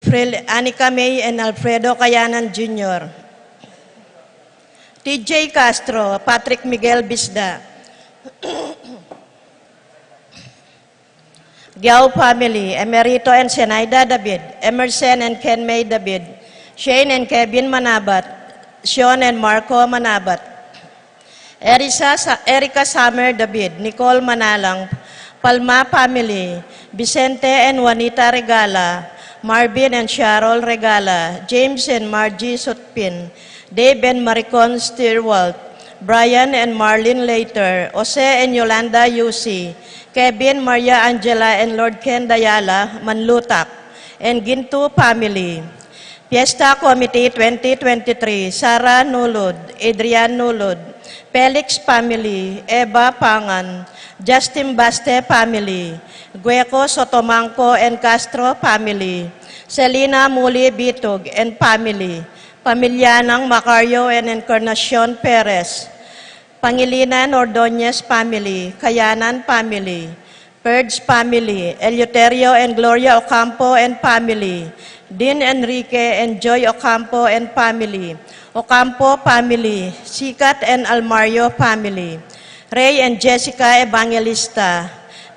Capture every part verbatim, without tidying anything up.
April, Anika May and Alfredo Kayanan Junior, T J Castro, Patrick Miguel Bisda, Giao family, Emerito and Zenaida David, Emerson and Ken May David, Shane and Kevin Manabat, Sean and Marco Manabat, Erisa Sa-, Erica Summer David, Nicole Manalang, Palma family, Vicente and Juanita Regala, Marvin and Cheryl Regala, James and Margie Sutpin, Dave and Maricon Stewart, Brian and Marlene Later, Jose and Yolanda Yusi, Kevin, Maria Angela, and Lord Ken Dayala Manlutak, and Gintu family. Fiesta Committee twenty twenty-three, Sarah Nulud, Adrian Nulud, Felix family, Eva Pangan, Justin Baste family, Gueco Sotomangco and Castro family, Selina Muli Bitug and family, pamilya nang Macario and Encarnacion Perez, Pangilinan Ordonez family, Kayanan family, Purge family, Eleuterio and Gloria Ocampo and family, Dean Enrique and Joy Ocampo and family, Ocampo family, Sikat and Almario family, Ray and Jessica Evangelista,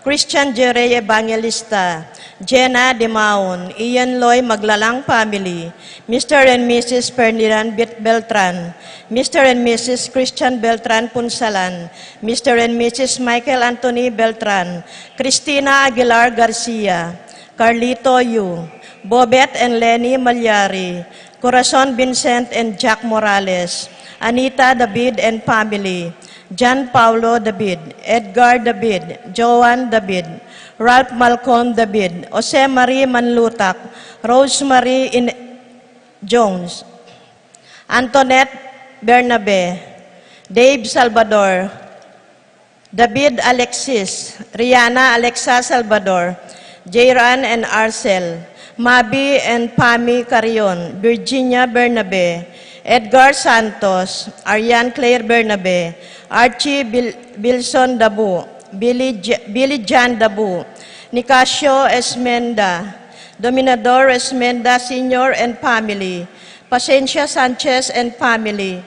Christian Jerry Evangelista, Jenna Dimaon, Ian Loy Maglalang family, Mister and Missus Ferdinand Bit-, Beltran, Mister and Missus Christian Beltran Punsalan, Mister and Missus Michael Anthony Beltran, Christina Aguilar Garcia, Carlito Yu, Bobet and Lenny Malyari, Corazon Vincent and Jack Morales, Anita David and family, John Paulo David, Edgar David, Joan David, Ralph Malcom David, Jose Marie Manlutak, Rosemary In-, Jones, Antoinette Bernabe, Dave Salvador, David Alexis, Rihanna Alexa Salvador, Jairan and Arcel, Mabi and Pami Carrion, Virginia Bernabe, Edgar Santos, Arian Claire Bernabe, Archie Bil-, Bilson Dabu, Billy J-, Billy Jan Dabu, Nicasio Esmenda, Dominador Esmenda Senior and family, Pacencia Sanchez and family,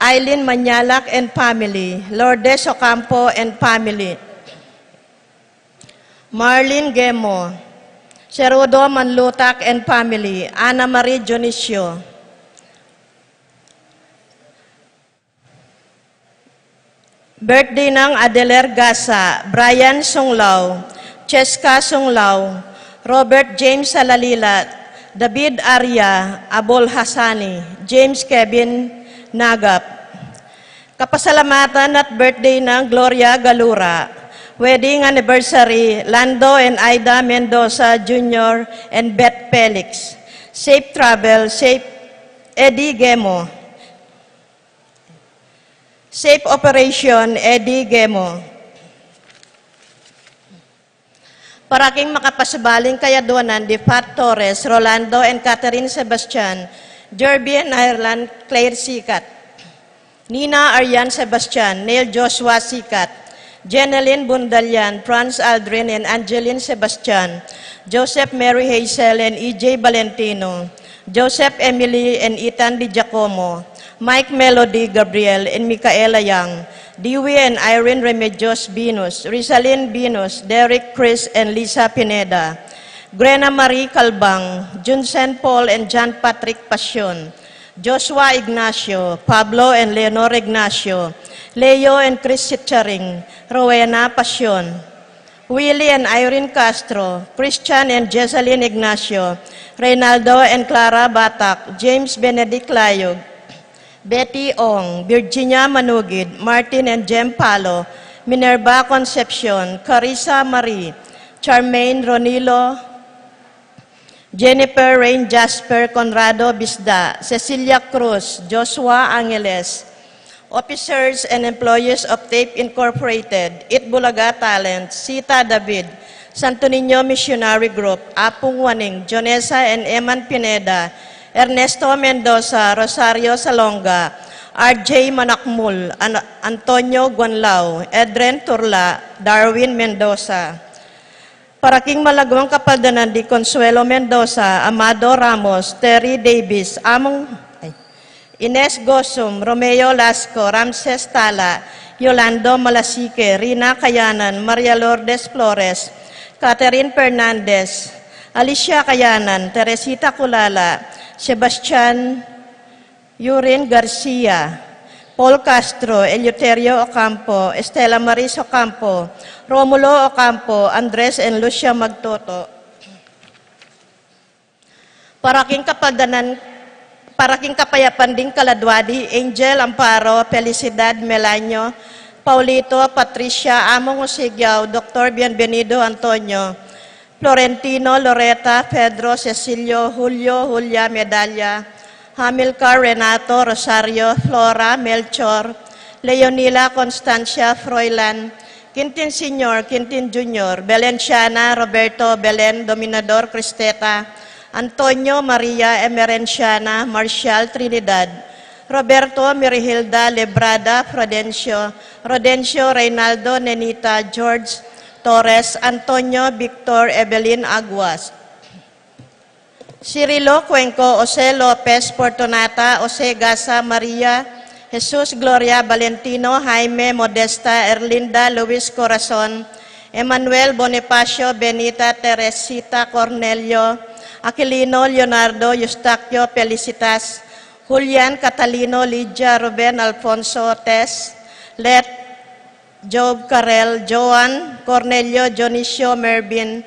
Aileen Manyalak and family, Lourdes Ocampo and family, Marlene Gemo, Serudo Manlutak and family, Ana Marie Dionisio. Birthday nang Adeler Gasa, Brian Sunglao, Cheska Sunglao, Robert James Salalila, David Aria, Abol Hasani, James Kevin Nagap. Kapasalamatan at birthday nang Gloria Galura. Wedding anniversary, Lando and Aida Mendoza Junior and Beth Felix. Safe travel, safe Eddie Gemo. Safe operation, Eddie Gemo. Para king makapasubaling kayaduanan di Fat Torres, Rolando and Catherine Sebastian, Jerby and Ireland Claire Sikat, Nina Arian Sebastian, Neil Joshua Sikat, Jeneline Bundalian, Franz Aldrin and Angeline Sebastian, Joseph Mary Hazel and E J Valentino, Joseph Emily and Ethan Di Giacomo, Mike Melody Gabriel and Micaela Young, Dewey and Irene Remedios Venus, Rizalin Venus, Derek Chris and Lisa Pineda, Grena Marie Calbang, Junsen Paul and John Patrick Pasion, Joshua Ignacio, Pablo and Leonor Ignacio, Leo and Chris Sitcharing, Rowena Pasion, Willie and Irene Castro, Christian and Jessalyn Ignacio, Reynaldo and Clara Batak, James Benedict Layog, Betty Ong, Virginia Manugid, Martin and Jem Palo, Minerva Concepcion, Carissa Marie, Charmaine Ronilo, Jennifer Rain Jasper Conrado Bisda, Cecilia Cruz, Joshua Angeles, officers and employees of Tape Incorporated, It Bulaga Talent, Sita David, Santo Niño Missionary Group, Apung Waning, Jonesa and Eman Pineda, Ernesto Mendoza, Rosario Salonga, R J Manakmul, An-, Antonio Guanlao, Edren Turla, Darwin Mendoza. Para king malagwang kapaldanan di Consuelo Mendoza, Amado Ramos, Terry Davis, Among, ay, Ines Gosum, Romeo Lasco, Ramses Tala, Yolando Malasique, Rina Kayanan, Maria Lourdes Flores, Catherine Fernandez, Alicia Kayanan, Teresita Culala, Sebastian Yurin Garcia, Paul Castro, Eleuterio Ocampo, Estela Maris Ocampo, Romulo Ocampo, Andres and Lucia Magtoto. Para king kapaldanan, para king kapayapan ding kaladwa di Angel Amparo, Felicidad Melanio, Paulito, Patricia, Among Usigiao, Doktor Bienvenido Antonio, Florentino, Loreta, Pedro, Cecilio, Julio, Julia, Medalla, Hamilcar, Renato, Rosario, Flora, Melchor, Leonila, Constancia, Froilan, Quintin Senior, Quintin Junior, Belenciana, Roberto, Belen, Dominador, Cristeta, Antonio, Maria, Emerenciana, Marcial, Trinidad, Roberto, Mirihilda, Lebrada, Prudencio, Rodencio, Reynaldo, Nenita, George, Torres, Antonio, Victor, Evelyn, Aguas, Cirilo, Cuenco, Jose, Lopez, Fortunata, Jose, Gasa, Maria, Jesus, Gloria, Valentino, Jaime, Modesta, Erlinda, Luis, Corazon, Emmanuel, Bonifacio, Benita, Teresita, Cornelio, Aquilino, Leonardo, Eustaquio, Felicitas, Julian, Catalino, Lydia, Ruben, Alfonso, Tess, Let, Job, Karel, Joan, Cornelio, Dionisio, Mervin,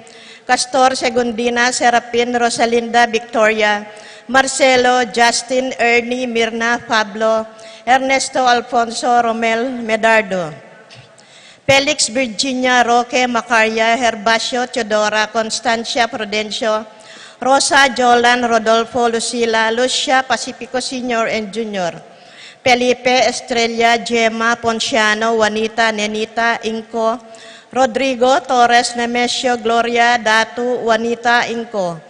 Castor, Segundina, Serapin, Rosalinda, Victoria, Marcelo, Justin, Ernie, Mirna, Pablo, Ernesto, Alfonso, Romel, Medardo, Felix, Virginia, Roque, Macaria, Herbacio, Teodora, Constancia, Prudencio, Rosa, Jolan, Rodolfo, Lucila, Lucia, Pacifico Senior and Junior, Felipe, Estrella, Gemma, Ponciano, Juanita, Nenita, Inco, Rodrigo, Torres, Nemesio, Gloria, Datu, Juanita, Inco,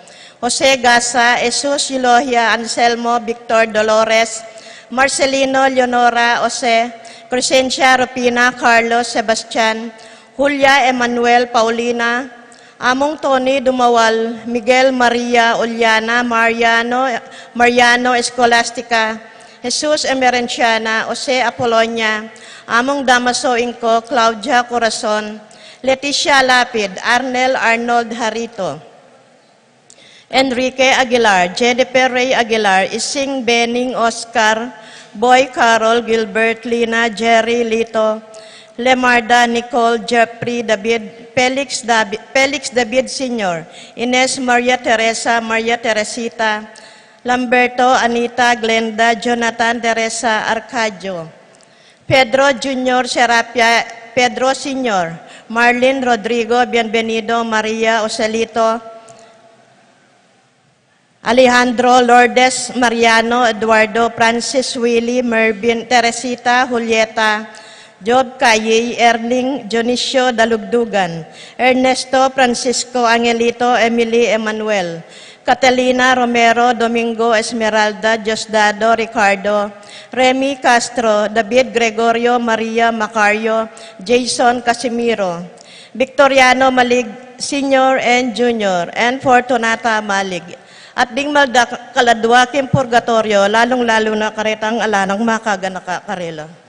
Jose, Gasa, Jesus, Eulogia, Anselmo, Victor, Dolores, Marcelino, Leonora, Jose, Crescencia, Rufina, Carlos, Sebastian, Julia, Emmanuel, Paulina, Among Tony Dumawal, Miguel, Maria, Uliana, Mariano, Mariano, Escolastica, Jesus, Emerenciana, Jose, Apolonia, Among Damaso, Inco, Claudia, Corazon, Leticia, Lapid, Arnel, Arnold, Harito, Enrique, Aguilar, Jennifer, Ray, Aguilar, Ising, Bening, Oscar, Boy, Carol, Gilbert, Lina, Jerry, Lito, Lemarda, Nicole, Jeffrey, David, Felix, Dabi-, Felix David Senior, Ines, Maria Teresa, Maria Teresita, Lamberto, Anita, Glenda, Jonathan, Teresa, Arcadio, Pedro Junior, Serapia, Pedro Senior, Marlin, Rodrigo, Bienvenido, Maria, Ocelito, Alejandro, Lourdes, Mariano, Eduardo, Francis, Willie, Mervin, Teresita, Julieta, Job, Kayey, Erning, Dionisio, Dalugdugan, Ernesto, Francisco, Angelito, Emily, Emmanuel, Catalina, Romero, Domingo, Esmeralda, Diosdado, Ricardo, Remy, Castro, David, Gregorio, Maria, Macario, Jason, Casimiro, Victoriano Malig Senior and Junior, and Fortunata Malig. At ding malda kaladwa king purgatorio, lalung-lalu na karetang ala nang makaganaka karela.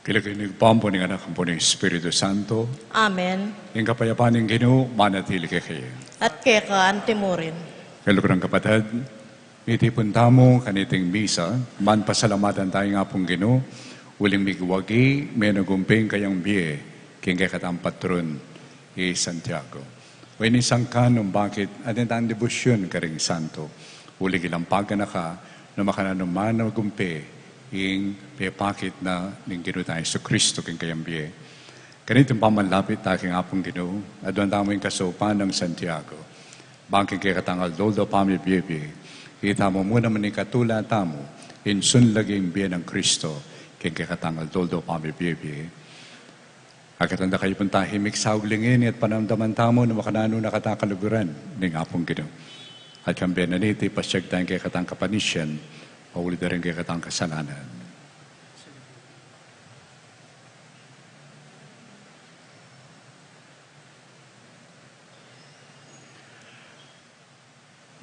King lagyu ning Ibpa, ampo ning Anak, ampo ning Espiritu Santo. Amen. Ing kapayapan ning Ginu manatili kekayu. At keka antimurin. Kaluguran kapatad, mitipun tamu kaniting misa, man pasalamatan taya ing Apung Ginu, uling migwagi, menagumpe ing kayang bie king kekatang patron, i Santiago. O ini sangkan nung bakit atin tang debosyun karing santo. Uling ilampagan na ka, nung makananu man a gumpe, ing pepakit na ning Ginu tang Jesucristo king kayang bie. Kaniting pamanlapit ta king Apung Ginu, aduan tamu ing kasaupan nang Santiago. Bang king kekatang aldo-aldo pamibie-bie, itamu mu naman ikatula tamu, insunlag ing bie nang Cristo, king kekatang aldo-aldo pamibie-bie. Akit anda kayu pung tahimik, saugli ngeni at panamdaman tamu nung makananu na kata kaluguran ning Apung Ginu. At kambe na niti, pasiag taya king kekatang kapanisian, pauli da ring kekatang kasalanan.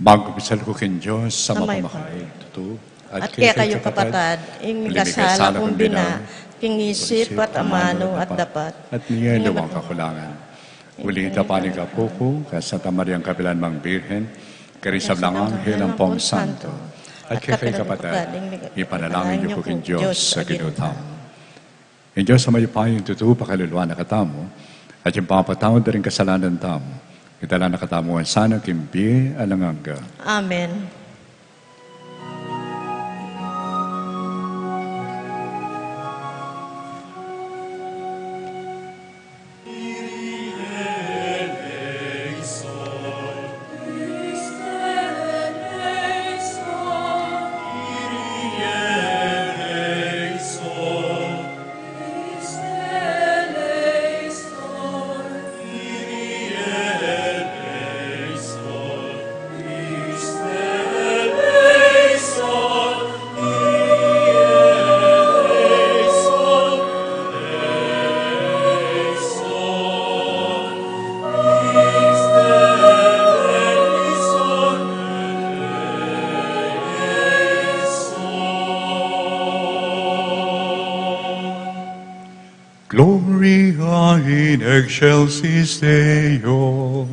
Magkumpisal ku king Dios a mapamakalulu, at kekayu kapatad, ing mikasala kung bina, king isip at amanu at dapat, at nia liwang kakulangan. Uli tamu ing kapu ku, kang Santa Mariang kapilan mang Birhen, karing sablang anghel ampong santo, at kekayu kapatad, ipanalangin yu ku king Dios a Ginu tamu. Ing Dios a mayupaya, ing tutu pakaluluan na katamu, at ing papatawad da ring kasalanan tamu, idala na katamu ngan sana king bie alang angga. Amen. Gloria in excelsis Deo.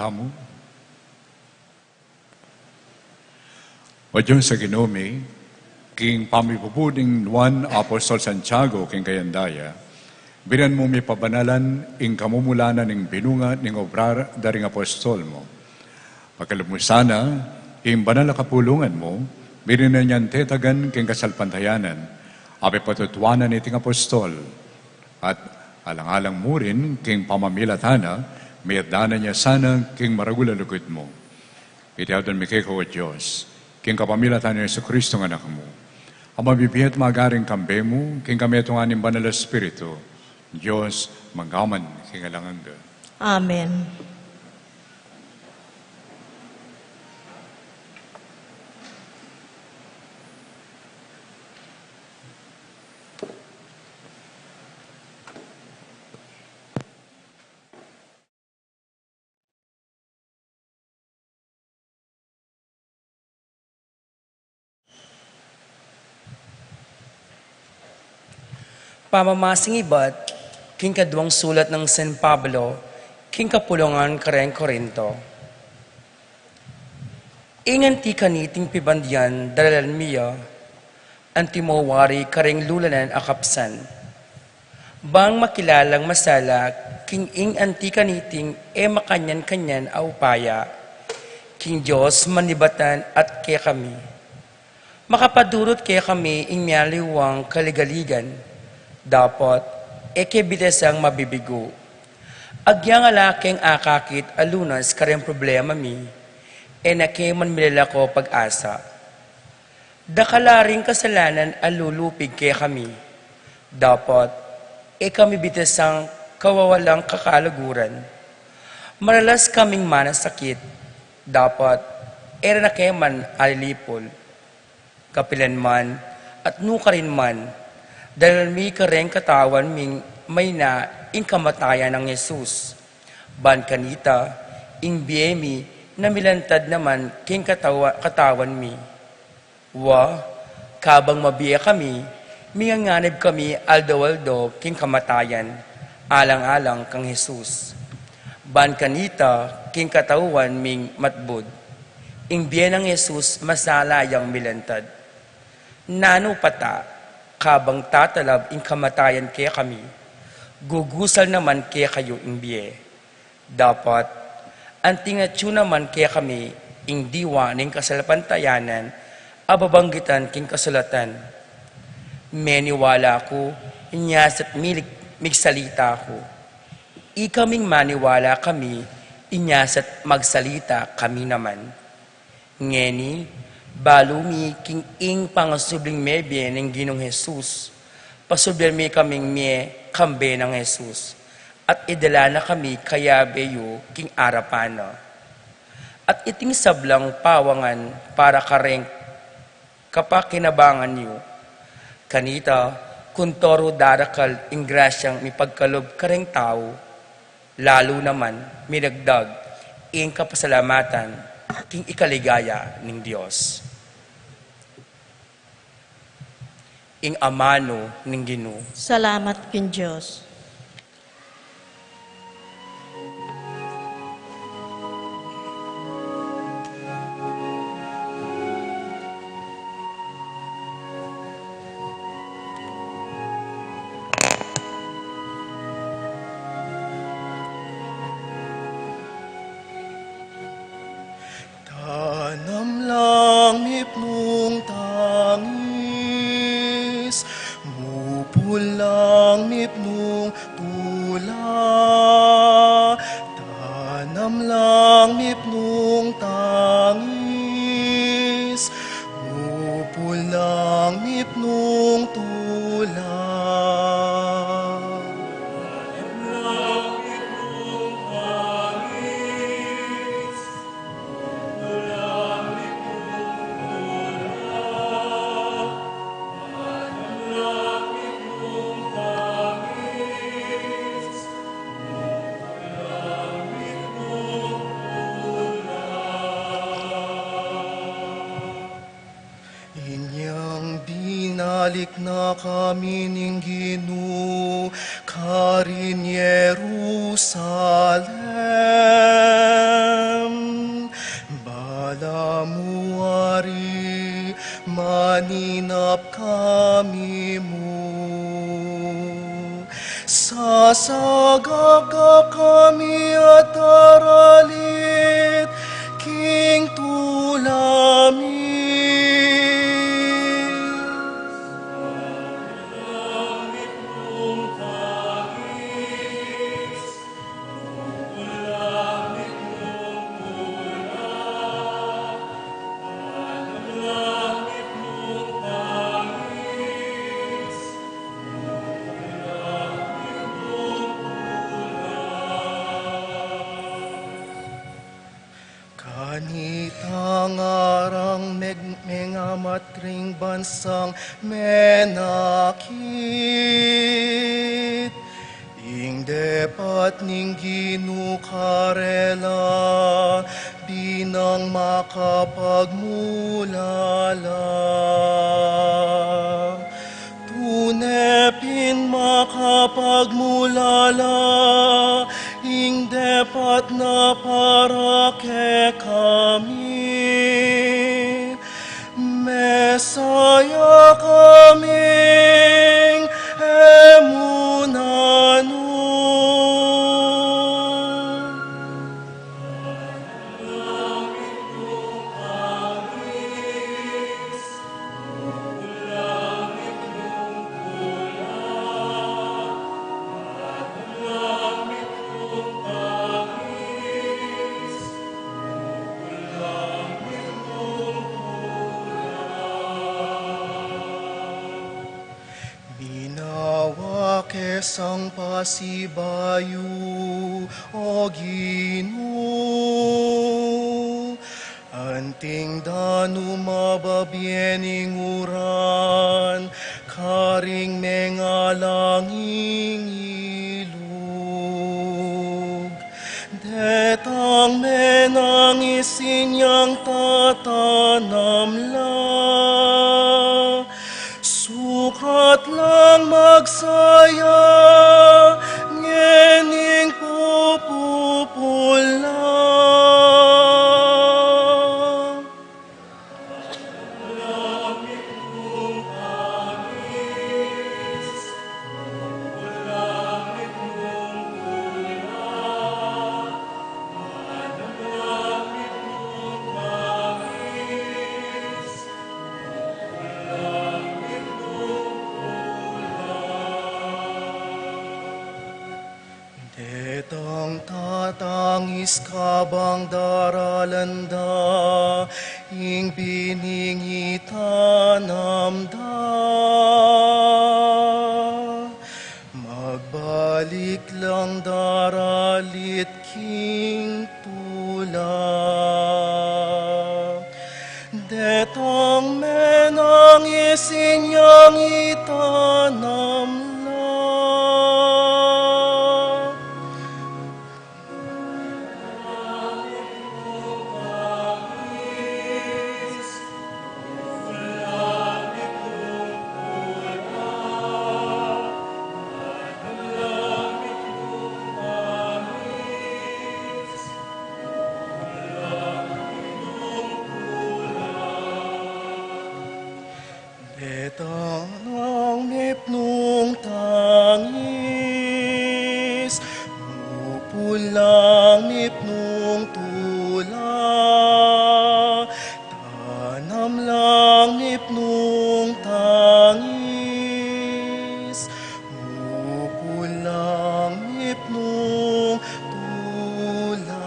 Amu. O Dios a Ginu mi, king pamipupu nang Juan Apostol Santiago king kayang daya, binian mu mi pabanalan ing kamumulanan ning binunga ning obra da ring apostol mu. Pakalub mu sana ing banal a kapulungan mu, binian yang tetagan king kasalpantayanan a pepatutuanan niting apostol, at alang-alang mu rin king pamamilatan na, miyadan na ya sana king maragul a lugud mu. Iti adwan mi keka, O Dios, king kapamilatan nang Jesucristo a Anak mu, a mabibie at magari kambe mu king kametungan ning Banal a Espiritu, Dios, mangga man king alang angga. Amen. Pamamasing ibat king kaduang sulat nang San Pablo king kapulungan kareng Corinto. Ing anti kaniting pibandian, daralan mi ya, antimo wari kareng lulanan a kapsan. Bang makilalang masala king ing anti kaniting e makanyan-kanyan a upaya, king Dios manibatan at kekami. Makapadurut kekami ing mialiwang kaligaligan, dapot e ke bitasang mabibigu. Agyang ala keng akakit a lunas kareng problema mi, e na ke man milalako pag-asa. Dakal la ring kasalanan a lulupig kekami, dapot e kami bitasang kawawalang kakaluguran. Maralas kaming manasakit, dapot e ra na ke man alilipul. Kapilan man at nukarin man, daralan mi kareng katawan ming mayna ing kamatayan nang Jesus. Ban kanita, ing bie mi na milantad naman king katawa-, katawan mi. Wa, kabang mabie kami, minganganib kami aldo-aldo king kamatayan, alang-alang kang Jesus. Ban kanita, king katawan ming matbud, ing bie nang Jesus masala yang milantad. Nanu pa ta, kabang tatalab ing kamatayan kekami, gugusal naman kekayu ing bie. Dapot, anting atyu naman kekami ing diwa ning kasalpantayanan a babanggitan king kasulatan. Meniwala ku, inya sat milik-, migsalita ku. Ikaming maniwala kami, inya sat magsalita kami naman. Ngeni, balu mi king ing pangasubling mebie ning Ginung Jesus, pasublian mi kaming mie kambe nang Jesus, at idala na kami kayabe yu king arapan na. At iting sablang pawangan para kareng kapakinabangan yu. Kanita, kuntoru darakal ing grasyang mipagkalub kareng tau, lalu naman minagdag ing kapasalamatan king ikaligaya ning Dios. Ing amanu ning Ginu. Salamat king Dios. Tanam lang mipnung tangis, mupul lang mipnung tula. Tanam lang mipnung tangis, mupul lang mipnung tula. Inyang binalik na kami ning Ginu karin Jerusalem. Ninap kami mu, sasagakgak kami at aralit king tula mi. Kanita ngarang meg-, mengamat ring bansang menakit, ing depat ning Ginu karela, binang makapagmulala. Tune pin makapagmulala, ing depat na para kekami. Mesaya kaming e mu nanu. Minawa ke sang pasibayu, O Ginu, anting da nu mababie ning uran karing mengalang ing ilug. Detang menang isin yang tatanam la, sukat lang magsaya, ngening pupupul la. Detang tatangis kabang daralan da ing bining itanam da. Magbalik lang daralit king tula. Detang menang isin yang itanam la. Detang mipnung tangis, mupul lang mipnung tula, tanam lang mipnung tangis, mupul lang mipnung tula.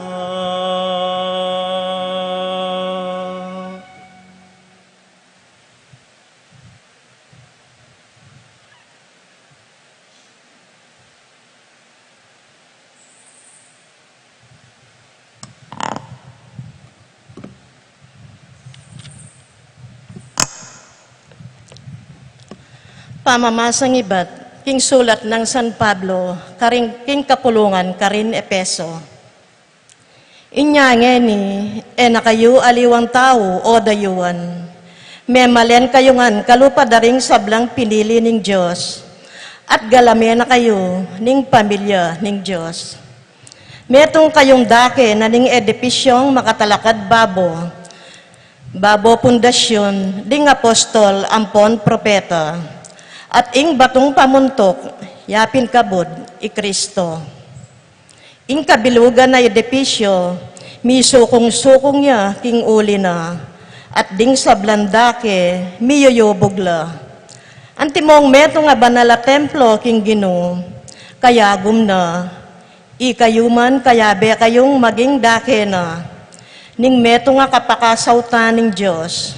Pamamasang ibat king sulat nang San Pablo karing, king kapulungan karin Efeso. Inya ngeni, e na kayu aliwang tau o dayuan. Memalen kayu ngan kalupa da ring sablang pinili ning Dios, at galame na kayu ning pamilya ning Dios. Metung kayung dake na ning edipisyung makatalakad babo, Babo pundasyun ding apostol ampon propeta, at ing batung pamuntuk ya pin kabud i Kristo. Ing kabilugan a edepisyo, misukung-sukung ya king uli na, at ding sablang dake, miyuyubug la. Antimong metung a banal a templo king Ginu, kayagum na, ikayu man kayabe kayung maging dake na, ning metung a kapakasautan ning Dios,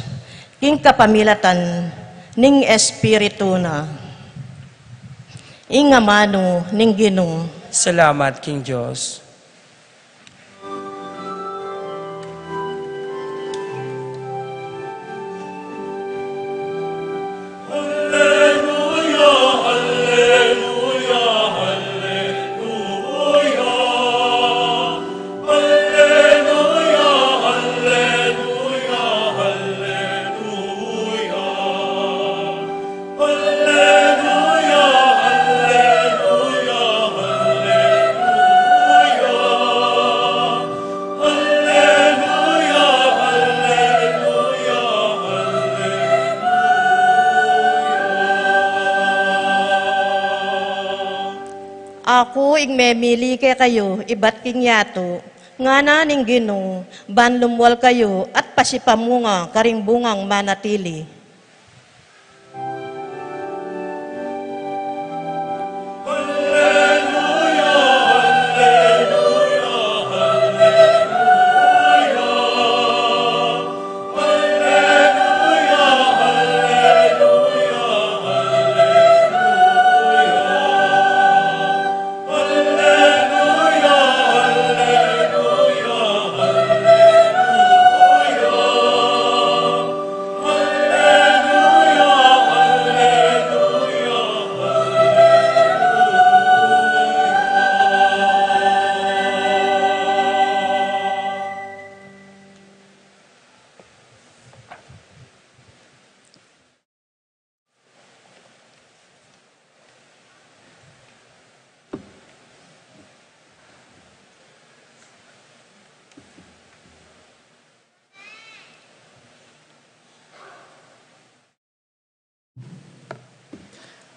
king kapamilatan ning Espiritu na. Ing amanu ning Ginu. Salamat king Dios. Aku ing memili kekayu ibat king yatu, ngana ning Ginu, ban lumwal kayu at pasipamunga karing bungang manatili.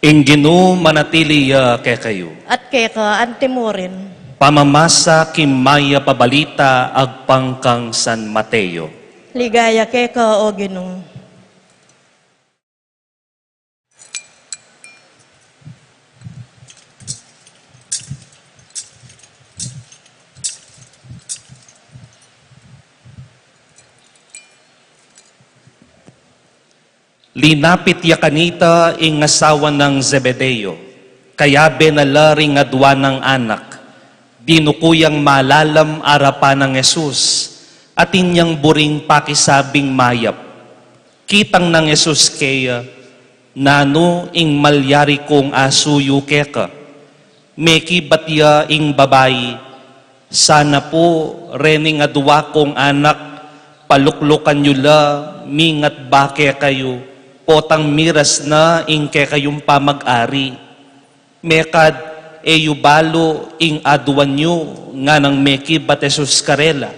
Ing Ginu manatili ya kekayu. At keka antimurin. Pamamasa king mayap a balita agpang kang San Mateo. Ligaya keka, O Ginu. Linapit ya kanita ing asawa nang Zebedeo, kayabe na la ring adua nang anak. Dinuku yang malalam arapan nang Jesus, atin yang buring pakisabing mayap. Kitang nang Jesus keya, nanu ing malyari kung asuyu keka? Mekibat ya ing babai, sana pu rening adua kung anak, paluklukan yu la, mingat ba kekayu, potang miras na ing kekayung pamag-ari. Mekad e yu balu ing aduan yu, nganang mekibat Jesus karela.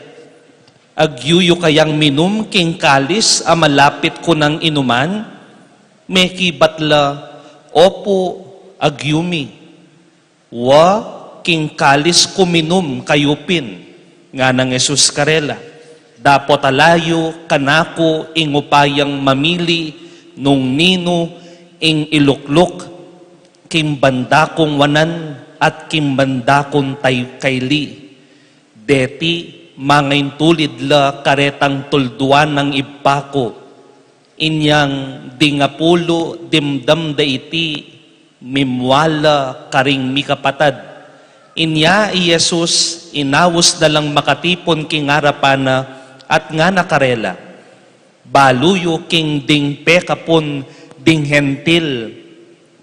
Agyu yu kayang minum king kalis a malapit ku nang inuman? Mekibat la, opu, agyu mi. Wa, king kalis ku minum kayu pin, nganang Jesus karela. Dapot ala yu kanaku ing upayang mamili nung ninu ing ilukluk king banda kung wanan at king banda kung tay-, kayli. Deti, mangaintulid la karetang tulduan nang Ibpa ku. Inyang ding apulu dimdam da iti, mimwala karing mikapatad. Inya i Jesus, inaus na lang makatipun king arapan na, at ngana karela, balu yu king ding pekapun ding Hentil,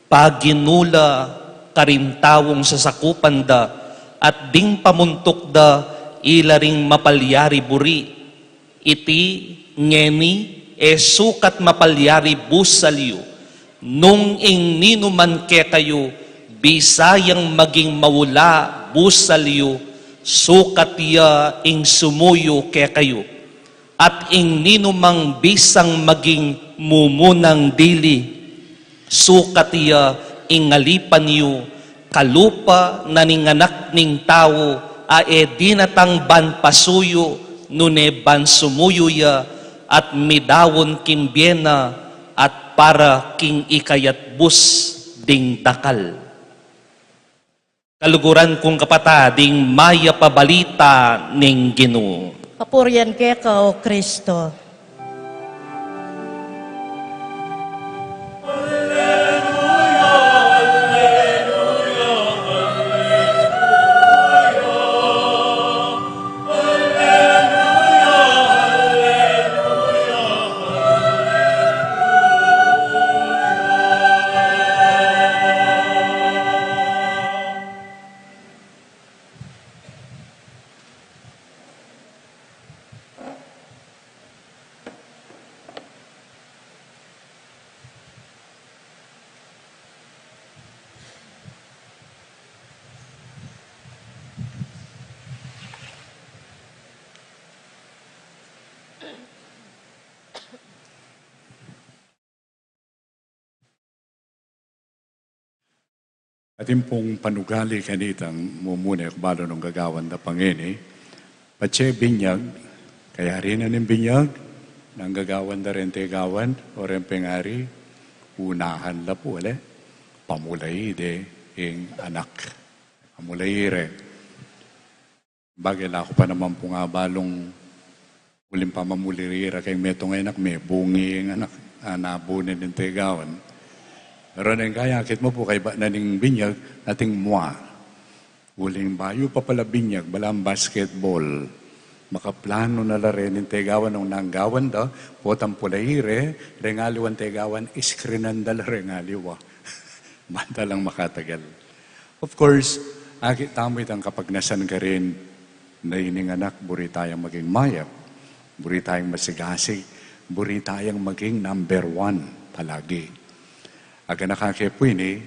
paginula karing taung sasakupan da, at ding pamuntuk da ila ring mapalyari buri. Iti ngeni e sukat mapalyari busal yu, nung ing ninuman kekayu bisa yang maging maula busal yu, sukat ya ing sumuyu kekayu. At ing ninumang bisang maging mumunang dili, sukat ya ing alipan yu, kalupa na ning Anak ning Tau, a e dinatang ban pasuyu, nune ban sumuyu ya, at midaun king bie na, at para king ikayatbus ding dakal. Kaluguran kung kapatad, ing mayap a balita ning Ginu. Kapurian keka, O Kristo. Atin pung panugali kanitang mumuna, e ku balu nung gagawan da pa ngeni. Patse binyag, kayari na ning binyag, nung gagawan da reng tegawan, o reng pengari, unahan la pu, ale, pamulai de ing anak. Pamulai re. Bage la ku pa naman pung abalung uling pamamuli rira keng metung a anak, mebungi ing anak, a nabune ning tegawan. Pero neng kaya akit mu pu kaybat na ning binyag, ating mua. Uling bayu pa pala binyag, balang basketball. Makaplanu na la re ning tegawan nung nanggawan da, potang pulai re, reng aliwang tegawan, iskrinan da la reng aliwa. Ban da lang makatagal. Of course, akit tamu itang kapagnasan karin, na ining anak buri tayang maging mayap, buri tayang masigasig, buri tayang maging number one palagi. Aganaka ke pu ini,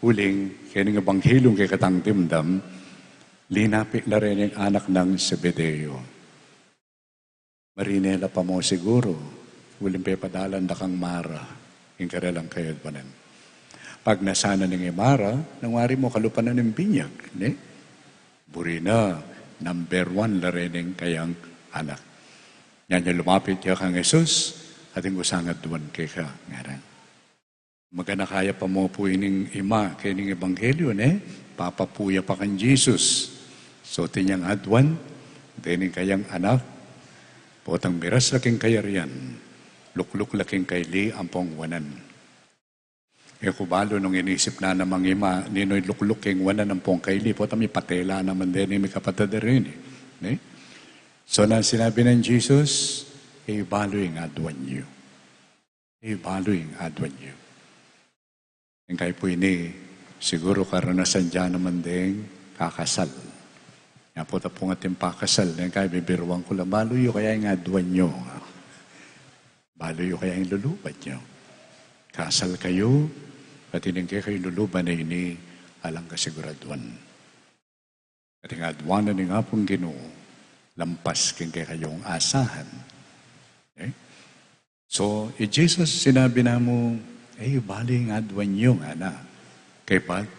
uling keng Ebangheliung kekatang dimdam, linapit la reng anak nang Zebedeo. Marine la pa mu siguru, uling pepadalan da kang Mara ing karelang kayadwanan. Pagnasan na ning i Mara, nung wari mu kalupa na ning binyag, ne? Buri na, number one la reng kayang anak. Nyanya lumapit ya kang Jesus, atin ku sang adwan keka, ngara. Maganaka ya pa mu pu ining ima keng Ebanghelyo, ne? Papapu ya pa kang Jesus. So, atin yang adwan, deng kayang anak, potang miras la king kayarian, lukluk la king kaili ampong wanan. E ku balu nung inisip na namang ima, ninu ing lukluk king wanan ampong kaili, potang mipatela naman deni, mikapatad da rin, ne? So, nung sinabi nang Jesus, e yu balu ing adwan yu. E yu balu ing adwan yu. Ing kai pu ini, siguru karanasan da naman deng kakasal. Nya potang atin pakasal, ing kai bibiruan ku la, balu yu kaya ing adwan yu. Balu yu kaya ing luluban yu. Kasal kayu, pati ning kekayung luluban a ini, alang kasiguraduan. Atin adwanan ning Apung Ginu, lampas king kekayung asahan. Okay? So, i Jesus sinabi na mu, e yu balu ing adwan yu, ngana. Kaybat,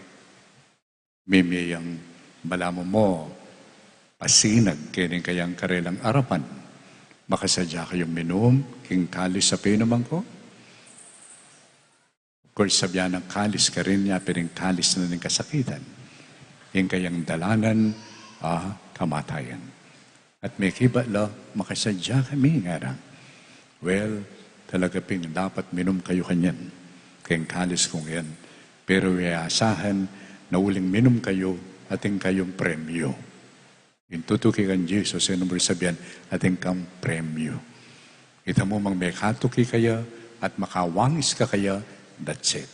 mimie yang balamu mu pasinag keng kayang karelang arapan. Makasadya kayung minum king kalis a pinuman ku? Of course, sabyan nang kalis karin, nya pin ing kalis na ning kasakitan, ing kayang dalanan a kamatayan. At mekibat la, makasadya kami, ngara. Well, talaga pin dapat minum kayu kanyan, keng kalis kung yan. Pero e asahan na uling minum kayu, atin kayung premyu. Ing tutuki kang Jesus, e na mu sabyan, atin kang premyu. Ita mu mang mekatuki kaya at makawangis ka kaya, that's it.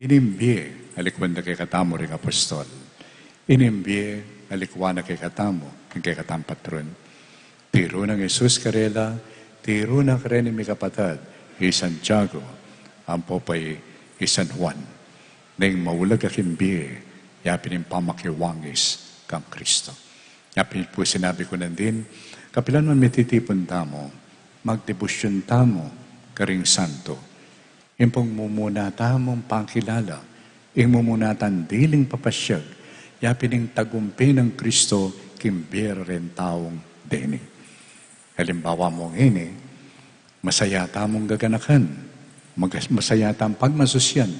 Ining bie, alikwan da kekatamu ring apostol. Ining bie, alikwan na kekatamu, king kekatang patron. Tiru nang Jesus karela, tiru na kareng mikapatad, i Santiago, ampo pa i San Juan. Neng maulag a king bie, ya pin ing pamakiwangis kang Kristo. Ya pin pu sinabi ku nandin, Kapilan man mititipun tamu, magdebosyon tamu karing santo. Ing pung mumuna tamung pakilala, ing mumuna tang diling papasyag, ya pin ing tagumpe nang Kristo king bie reng taung deni. Alimbawa mu ngeni, masaya tamung gaganakan, magas-, masaya tamung pagmasusyan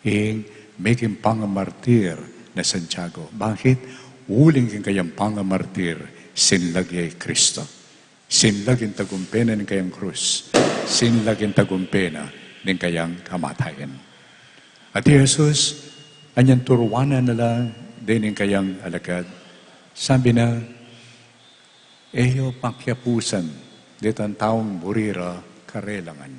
ing meging pangamartir nang Santiago. Bakit? Uling king kayang pangamartir, sinlag ya i Kristo. Sinlag ing tagumpe na ning kayang krus. Sinlag ing tagumpe na ning kayang kamatayan. At i Jesus, anyang turuanan na la dening kayang alagad, sabi na, "E yu pakiapusan detang taung buri ra karelangan.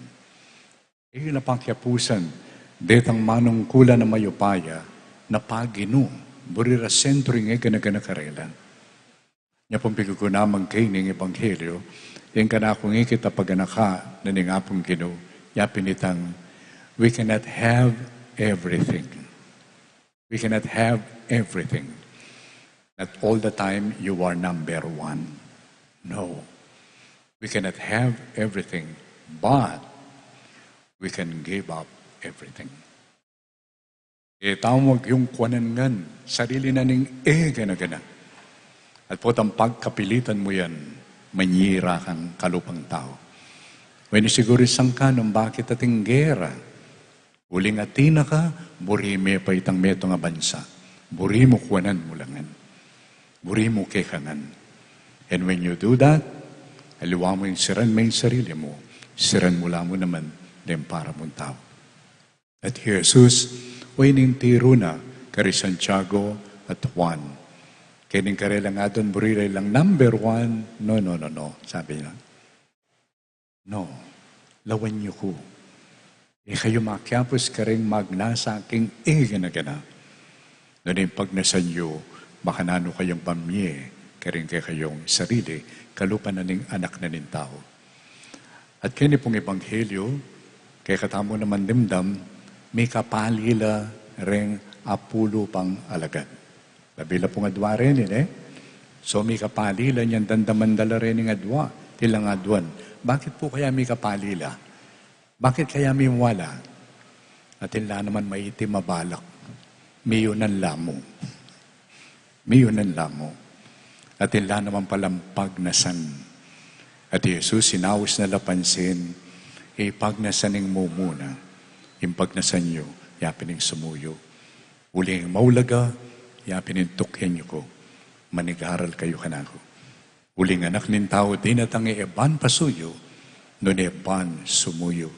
E yu la pakiapusan detang manungkulan a mayupaya na paginu, buri ra sentru ing egana-gana karela." Nya pung piguguna man keni ning ebanghelyo, ing kanakung ikit a paganaka na ning Apung Ginu, ya pin itang, we cannot have everything. We cannot have everything. Not all the time you are number one. No. We cannot have everything, but we can give up everything. E tamu agyung kuanan ngan sarili na ning egana-gana. At potang pagkapilitan mu yan, manyira kang kalupang tau. Wen, siguru sangkan nung bakit ating gera. Uling atin na ka, buri me pa itang metung a bansa. Buri mu kuanan mu la ngan. Buri mu keka ngan. And when you do that, aliwa mu ing siran me ing sarili mu, siran mu la mu naman deng para mung tau. At i Jesus, o ining tiru na kari Santiago at Juan. Kening karelang aduan buri ra ilang number one, no, no, no, no, sabi na. No, lawan yu ku. E kayu makiapus karing magnasa king egana-gana. Nune ing pagnasan yu, makananu kayung pamie karing kekayung sarili, kalupa na ning Anak na ning Tau. At keni pung ebanghelyo, kekatamu naman dimdam, mikapali la reng apulu pang alagad. Labing apung adua reni, ne? So, mikapali la, nyang damdaman da la rening adua, atin lang aduan. Bakit pu kaya mikapali la? Bakit kaya mimwala? Atin la naman maitim a balak. Miyunan la mu. Miyunan la mu. Atin la naman palang pagnasan. At i Jesus, inaus na la pansin, ipagnasan ing mumuna. Ing pagnasan yu, ya pin ing sumuyu. Uling maulaga, ya pin ing tukyan yu ku, manigaral kayu kanaku. Uling Anak ning Tau dinatang e ban pasuyu, nune ban sumuyu.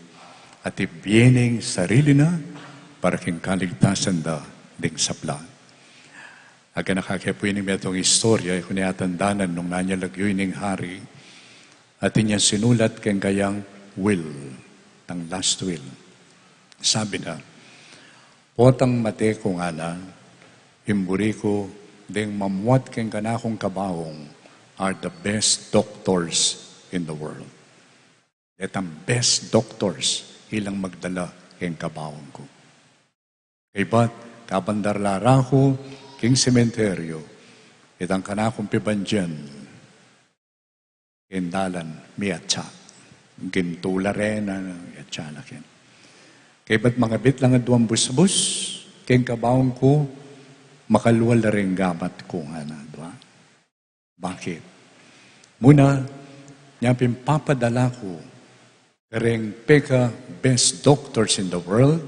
At ibie ne ing sarili na para king kaligtasan da ding sabla. Aganaka ke pu ining metung istorya, e ku ne atandanan nung nanu ya lagyu ining hari, atin yang sinulat keng kayang will, tang last will. Sabi na, "Potang mate ku," ngana, "ing buri ku, deng mamuat keng kanakung kabaung are the best doctors in the world." Detang best doctors, ilang magdala keng kabaung ku. Kaybat, kabang darala ra ku king sementeryo, itang kanakung pibandian, king dalan, miatsa. Gintu la reni, miatsa la keni. Kaybat mangabit lang aduang busbus keng kabaung ku, makalwa la reng gamat ku, ngana adua. Bakit? Muna, nya pin papadala ku kareng peka best doctors in the world,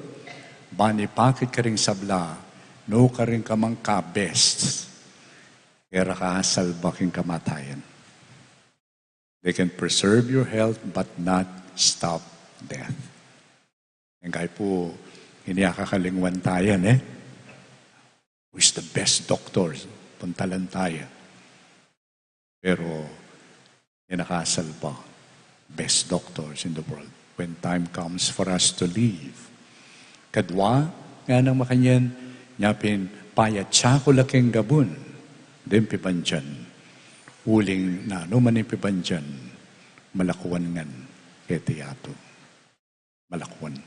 ban ipakit karing sabla, nu karing ka mang ka-best, e ra ka asalba king kamatayan. They can preserve your health but not stop death. Ing kai pu, ini akakalingwan taya, ne? Who is the best doctor? Puntalan taya. Pero, ini akasalba, best doctors in the world. When time comes for us to leave. Kadua, ngana nang makanyan, nya pin payatsa ku la keng gabun deng pibandian. Uling nanu man ing pibandian, malakuan ngan keti yatu. Malakuan.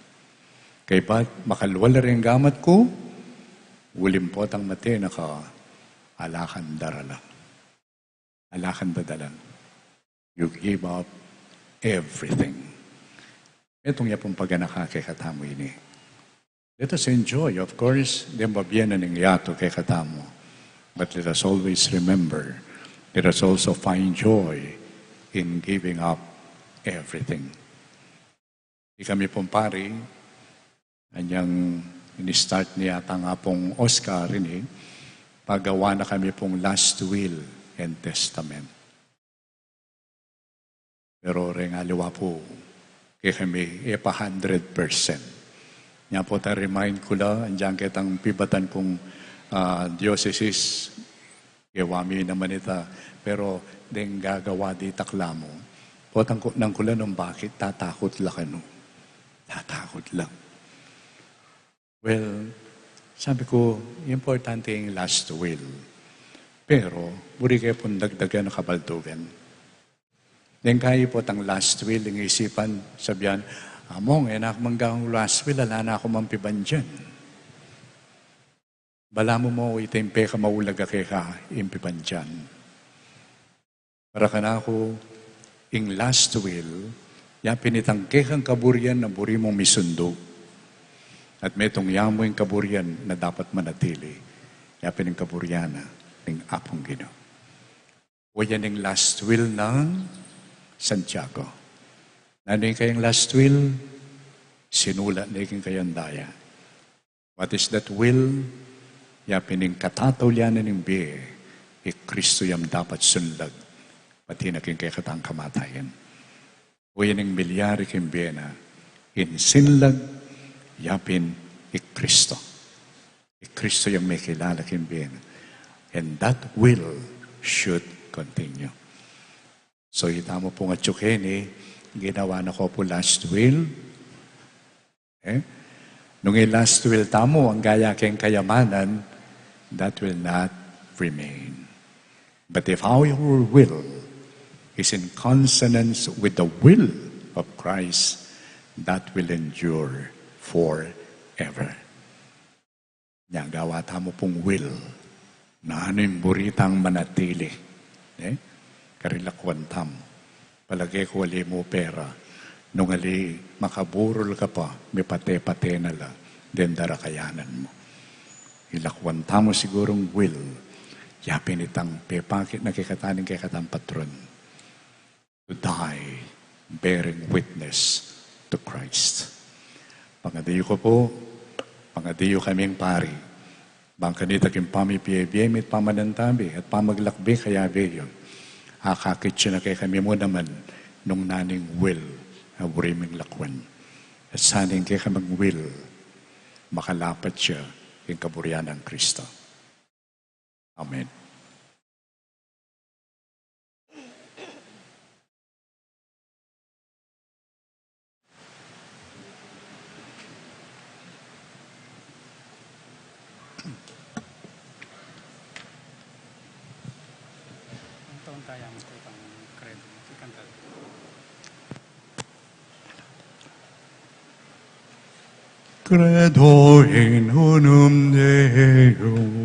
Kaybat makalwa la reng gamat ku, uling potang mate na ka, ala kang darala. Ala kang dadalan. You give up everything. Metung ya pung paganaka kekatamu ini. Let us enjoy, of course, deng bibie na ning yatu kekatamu. But let us always remember, let us also find joy in giving up everything. Ikami pung pari, anyang ini-start ne yata i Apung Oscar ini, pagawa na kami pung last will and testament. Pero reng aliwa pu, kekami e pa hundred percent. Nya pu ta remind ku la, anyang ketang pibatan kung, ah, diocesis, kewa mi naman ita, pero deng gagawa ditak lamu. Potang ku, nang ku la nung bakit, tatakut la kanu. Tatakut la. Well, sabi ku, importante ing last will. Pero, buri ke pung dagdagan a kabaldugan. Deng kayi potang last will, ing isipan, sabian, "Among, e na ku manggang last will, ala na ku mang pibandian." Balamu mo, ita ing pekamaulaga keka, ing pibandian. Para kanaku, ing last will, ya pin itang kekang kaburian a buri mung misundu. At metung ya mu ing kaburian a dapat manatili, ya pin ing kaburian na ning Apung Ginu. O yan ing last will nang Santiago. Nanu ing kayang last will? Sinula ne king kayang daya. What is that will? Ya pin ing katataulian na ning bie, i Kristo yang dapat sunlag, pati na king kekatang kamatayan. O yan ing milyari king bie na, ing sinlag, ya pin i Kristo. I Kristo yang mekilala king bie na. And that will should continue. So, ita mu pung atyu keni, ginawa na ko pu last will, e? Nung i last will tamu, angga ya keng kayamanan, that will not remain. But if our will is in consonance with the will of Christ, that will endure forever. Nya gawa tamu pung will. Nanu ing buri tang manatili, e? Karing lakwan tamu. Palage ku ali mu pera, nung ali makaburul ka pa, mipate-pate na la deng darakayanan mu. Ilakwan tamu sigurung will, ya pin itang pepakit na kekatamu ning kekatang patron. To die bearing witness to Christ. Pangadiyu ku pu, pangadiyu kaming pari, bang kanita king pamipie-bie mi at pamanantabi at pamaglakbe kayabe yu, akakit yu na kekami mu naman nung nanu ing will a buri ming lakwan. At sana ing kekaming will makalapat ya king kaburian nang Kristo. Amen. Credo in unum Deum.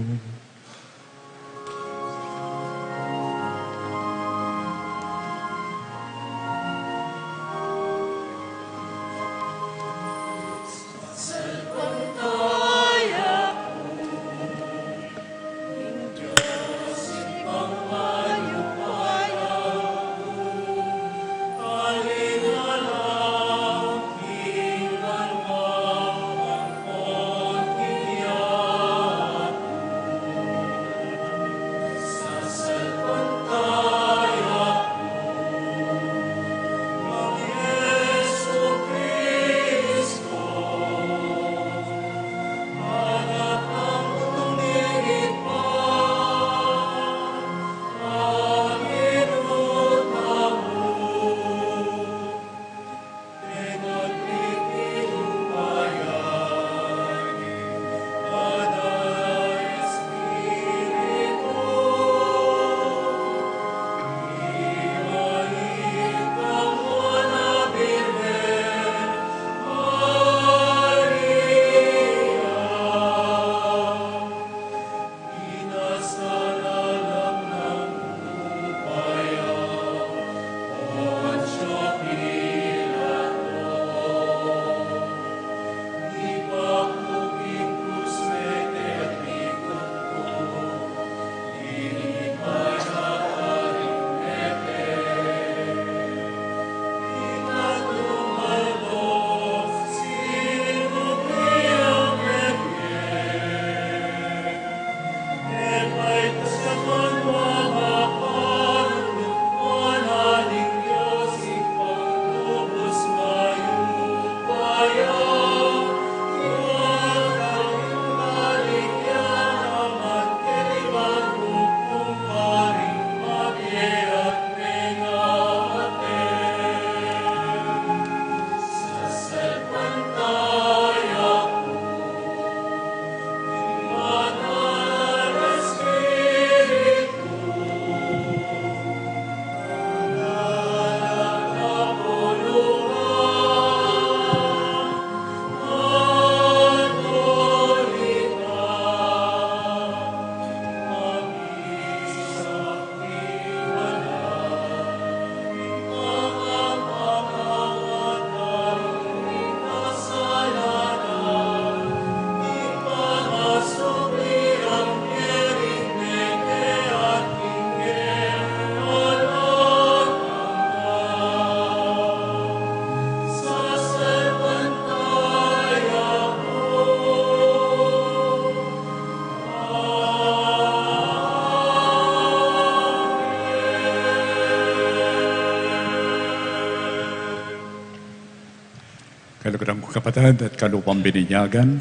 Kaluguran ku kapatad at kalupang bininyagan,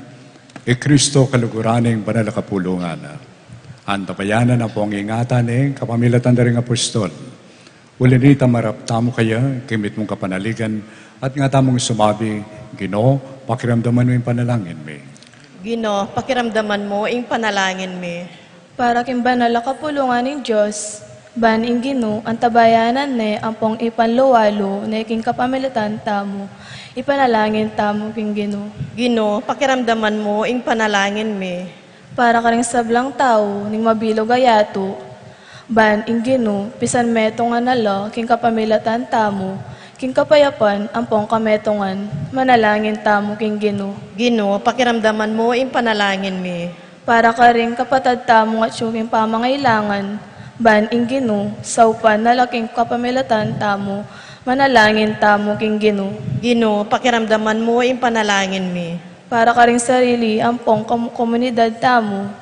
i Kristo kaluguran ning banal a kapulungan na. Antabayanan na pung ingatan ne kapamilatan da ring apostol. Uli na nita marap tamu kaya, king mitmung kapanaligan, at nga tamung sumabi, Ginu, pakiramdaman mu ing panalangin mi. Ginu, pakiramdaman mu ing panalangin mi. Para king banal a kapulungan ning Dios, ban ing Ginu, antabayanan ne ampong ipanluwalu ne king kapamilatan tamu, ipanalangin tamu king Ginu. Ginu, pakiramdaman mu ing panalangin mi. Para karing sablang tau, ning mabilug a yatu, ban ing Ginu, pisan metungan na la, king kapamilatan tamu, king kapayapan, ampong kametungan, manalangin tamu king Ginu. Ginu, pakiramdaman mu ing panalangin mi. Para karing kapatad tamung atyu king pamangailangan, ban ing Ginu, saupan na la king kapamilatan tamu, manalangin tamu king Ginu. Ginu, pakiramdaman mu ing panalangin mi. Para karing sarili ampong kom-, komunidad tamu,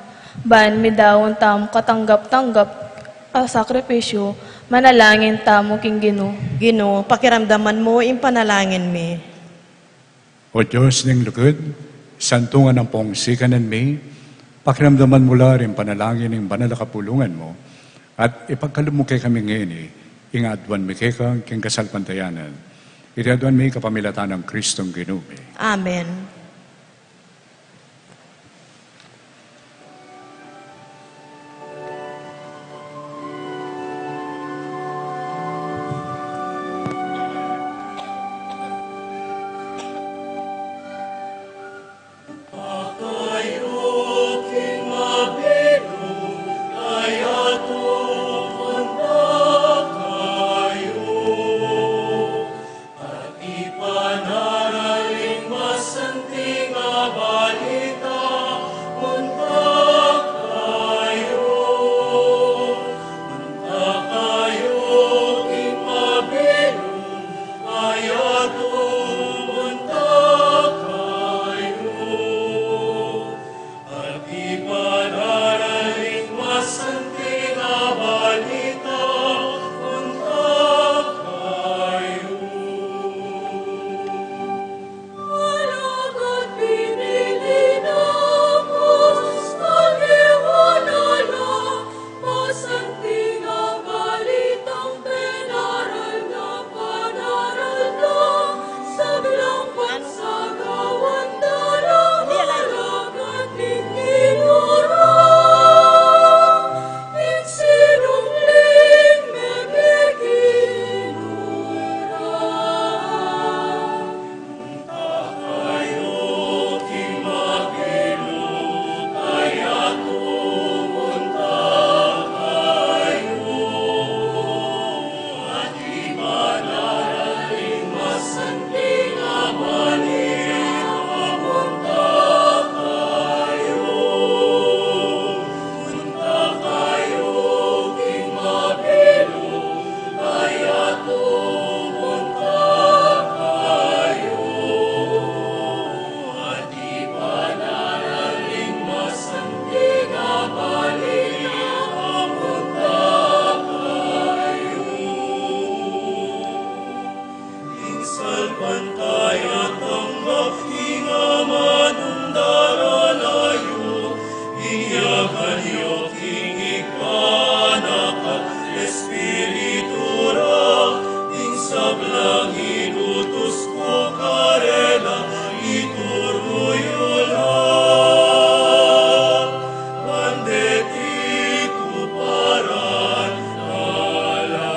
ban midaun tamu katanggap-tanggap a sakripisyu, manalangin tamu king Ginu. Ginu, pakiramdaman mu ing panalangin mi. O Dios ning lugud, santungan ampong sikanan mi, pakiramdaman mu la ring panalangin ning banal a kapulungan mu, at ipagkalub mu kekami ngeni ing aduan mi keka king kasalpantayanan. Iti aduan mi kapamilatan nang Kristong Ginu mi. Amen. Ing salpantaya tanggap ing Ama nung daralan yu, ing yakan yu king Ibpa, Anak, at Espiritu ra, ing sablang inutus ku karela, ituru yu la. Ban deti tuparan na la.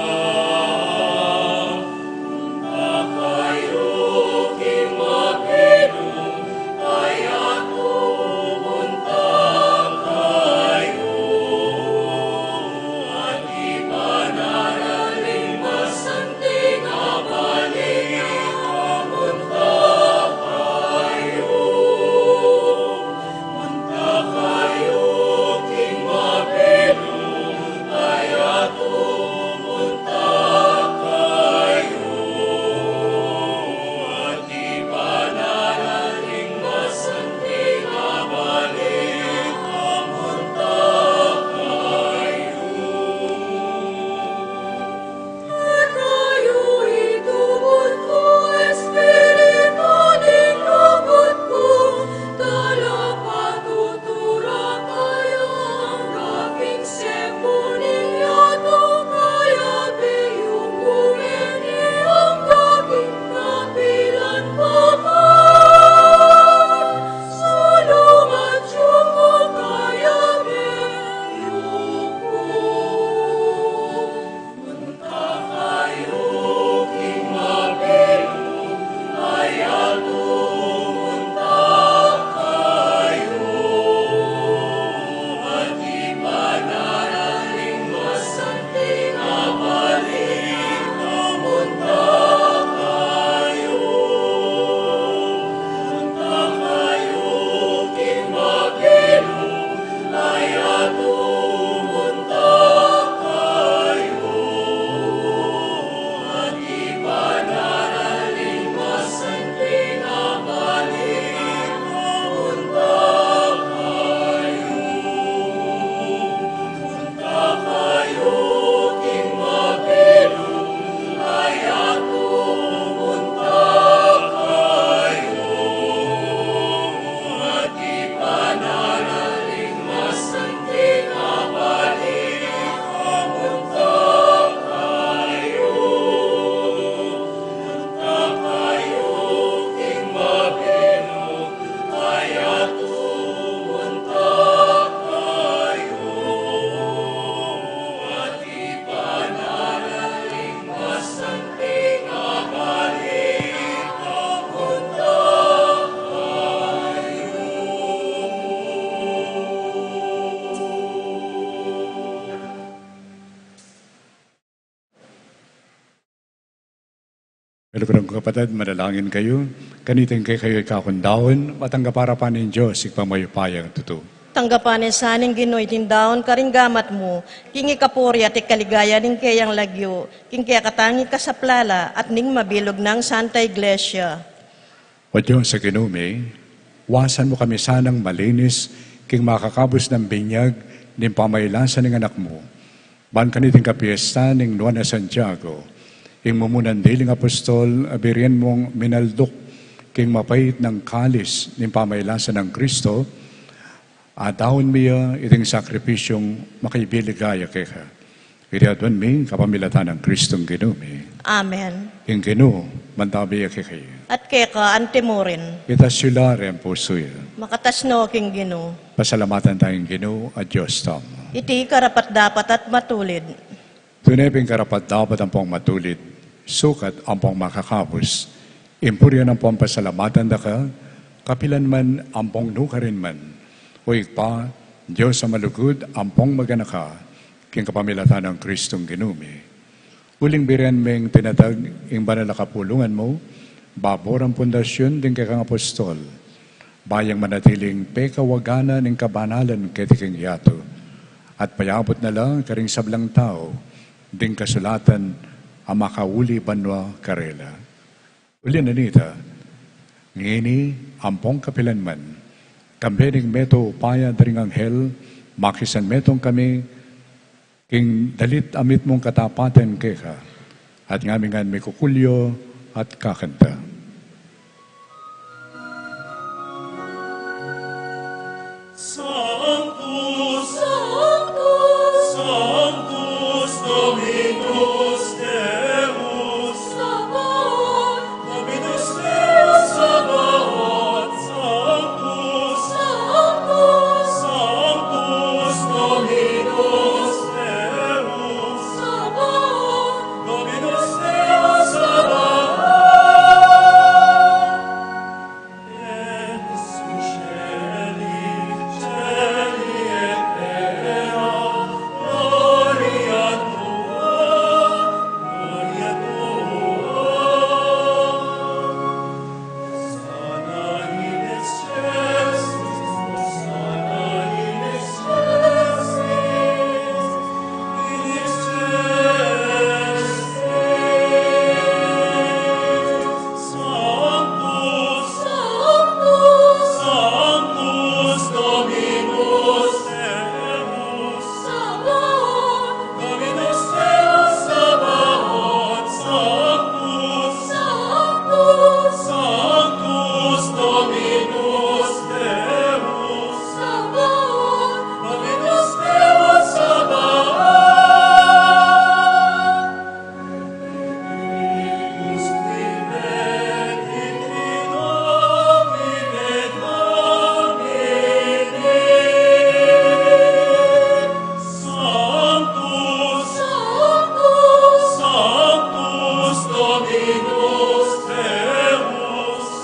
Kaluguran kung kapatad, manalangin kayu. Kanitang kekayu ikakung daun, matanggap arapan ning Dios, Ibpang mayupayang tutu. Tanggapan na sa ning Ginu iting daun karing gamat mu, king ikapuri at ikaligaya ning keyang lagyu, king kekatang ikasaplala at ning mabilug nang Santa Iglesia. O Dios a Ginu mi, wasan mu kami sanang malinis king makakabus nang binyag ning pamailasan ning Anak mu. Ban kaniting kapiestan ning Nuan a Santiago, ing mumunang diling apostol, a birian mung minalduk king mapait nang kalis ning pamailasan nang Kristo, a daun mi ya iting sakripisyung makaibiligaya keka. Iti aduan mi kapamilatan nang Kristong Ginu mi. Amen. Ing Ginu mantabi ya kekayu. At keka antimurin. Itas yu la reng pusu yu. Makatas no king Ginu. Pasalamatan taya ing Ginu a Dios tamu. Iti karapat-dapat at matulid. Tune pin karapat-dapat ampong matulid, sukat ampong makakabus, ing purian ampong pasalamatan da ka, kapilan man ampong nukarin man. O Ibpa, Dios a malugud ampong maganaka, king kapamilatan nang Kristong Ginu mi. Uling birian meng tinatag ing banal a kapulungan mu, babo rang pundasyun ding kekang apostol. Ba yang manatiling pekawaganan ning kabanalan keti king yatu, at payabut na la karing sablang tau ding kasulatan a makauli banua karela. Uli na nita, ngeni ampong kapilan man, kambe ning metung upaya da ring anghel, makisanmetung kami king dalit a mitmung katapatan keka, at ngami ngan mikukulyo at kakanta. Sanctus, Sanctus, Sanctus Dominus Deus, Sabaoth, Dominus Deus Sabaoth, Sanctus, Sanctus, Sanctus Dominus Deus, Sabaoth, Dominus Deus Sabaoth. Sabaoth, Dominus Deus Sabaoth, Sanctus, Sanctus, Sanctus Dominus Deus Sabaoth, Dominus Deus Sabaoth.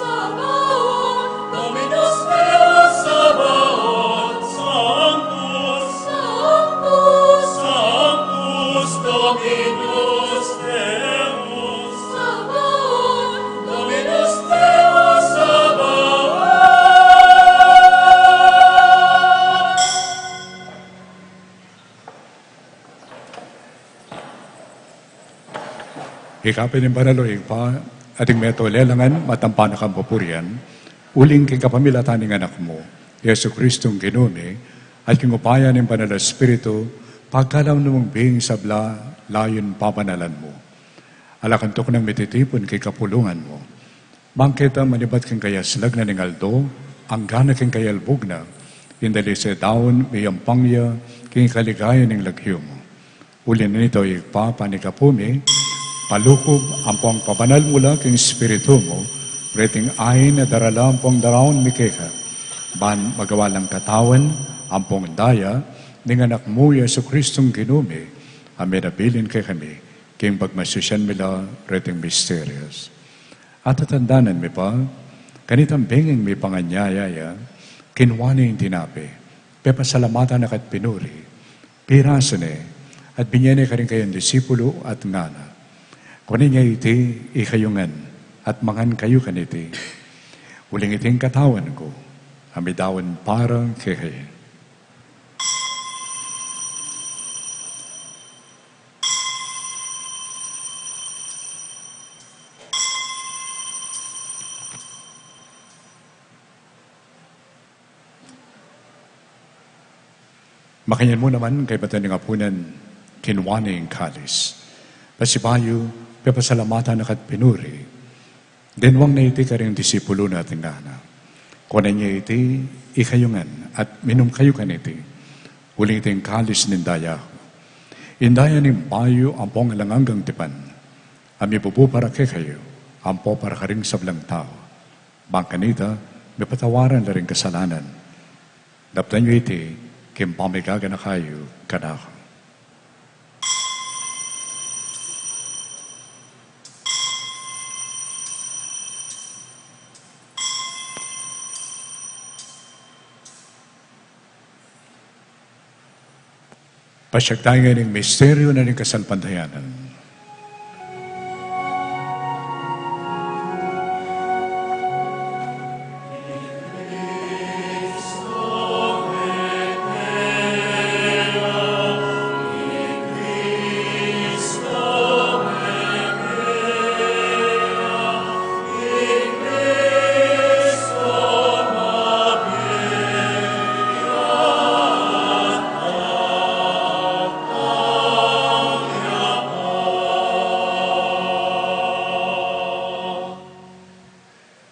Sabaoth, Dominus Deus Sabaoth, Sanctus, Sanctus, Sanctus Dominus Deus Sabaoth, Dominus Deus Sabaoth. Ika pin ing banal, o Ibpa, at ing metung lelangan, matampa na kang pupurian, uling king kapamilatan ning Anak mu, Jesucristong Ginu mi, at king upaya ning Banal a Espiritu, pagkalub mung bing sabla, layun pabanalan mu. Ala kang tuknang mititipun king kapulungan mu. Bang keta manibat king kayaslag na ning aldo, angga na king kayalbug na, ing dalise daun miyampang ya king kaligayan ning lagyu mu. Uli na nita, o Ibpa, panikapu mi, palukub ampong pabanal mu la king Espiritu mu reting ain a darala ampong daraun mi keka, ban magawa lang katawan ampong daya ning Anak mu, Jesucristong Ginu mi, a menabilin kekami king pagmasusian mi la reting misterios. At tatandanan mi pa, kanitang bengeng mipanganyaya ya, kinua ne ing tinape, pepasalamatan na ka't pinuri, pirasu ne, at binye ne karing kayang disipulu at ngana: Kunan ye iti ikayu ngan, at mangan kayu kaniti. Uling iti ing katawan ku, a midaun para kekayu. Makanyan mu naman, kaybat da ning apunan, kinua ne ing kalis. Pasibayu, pepasalamatan na ka't pinuri. Dinwang na iti karing disipulus na at ngana: Kunan ye iti ikayu ngan, at minum kayu kaniti. Uling iti ing kalis ning daya ku. Ing daya ning bayu ampong alang anggang tipan, a mibubu para kekayu, ampo para karing sablang tau. Bang kanita, mipatawaran la ring kasalanan. Daptan yu iti king pamigaganaka yu kanaku. Pasiag tamu ngeni ing misteryu na ning kasalpantayanan.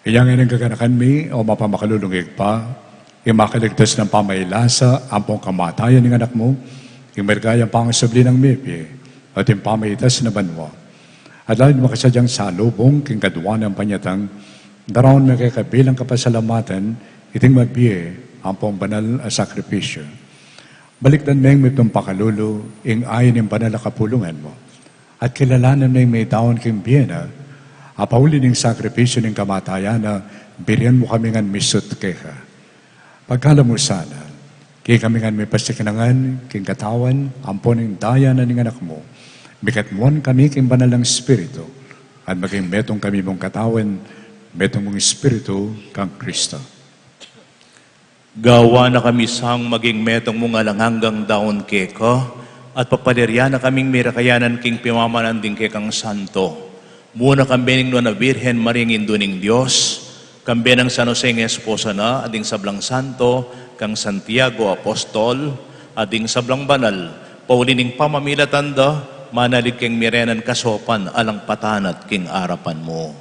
Inya ngeni ing kaganakan mi, o mapamakalulung Ibpa, ing makaligtas nang pamailasa ampong kamatayan ning Anak mu, ing maligayang pangasubli nang mebie, at ing pamaitas na banua. At lalung makasadyang salubung king kadua nang panyatang, daraun mi keka bilang kapasalamatan iting mabie ampong banal a sakripisyu. Balikdan meng mitmung pakalulu ing ain ning banal a kapulungan mu, at kilalanan meng midaun king bie na, a pauli ning sakripisyu ning kamatayan na, birian mu kami ngan misut keka. Pagkalub mu sana, king kami ngan mipasiknangan king katawan ampon ing daya na ning Anak mu, mikatmuan kami king Banal a Espiritu, at maging metung kami mung katawan, metung mung Espiritu kang Kristo. Gawan na kami sang maging metung mung alang anggang daun keka, at papalirian na kaming mirakayanan king pimamanan ding kekang santo. Muna kambe ning Nuan a Birhen Maria, ing Indu ning Dios, kambe nang San Jose ing esposa na, at ding sablang santo, kang Santiago Apostol, at ding sablang banal, pauli ning pamamilatan da, manalig keng mirenan kasaupan alang patanat king arapan mu.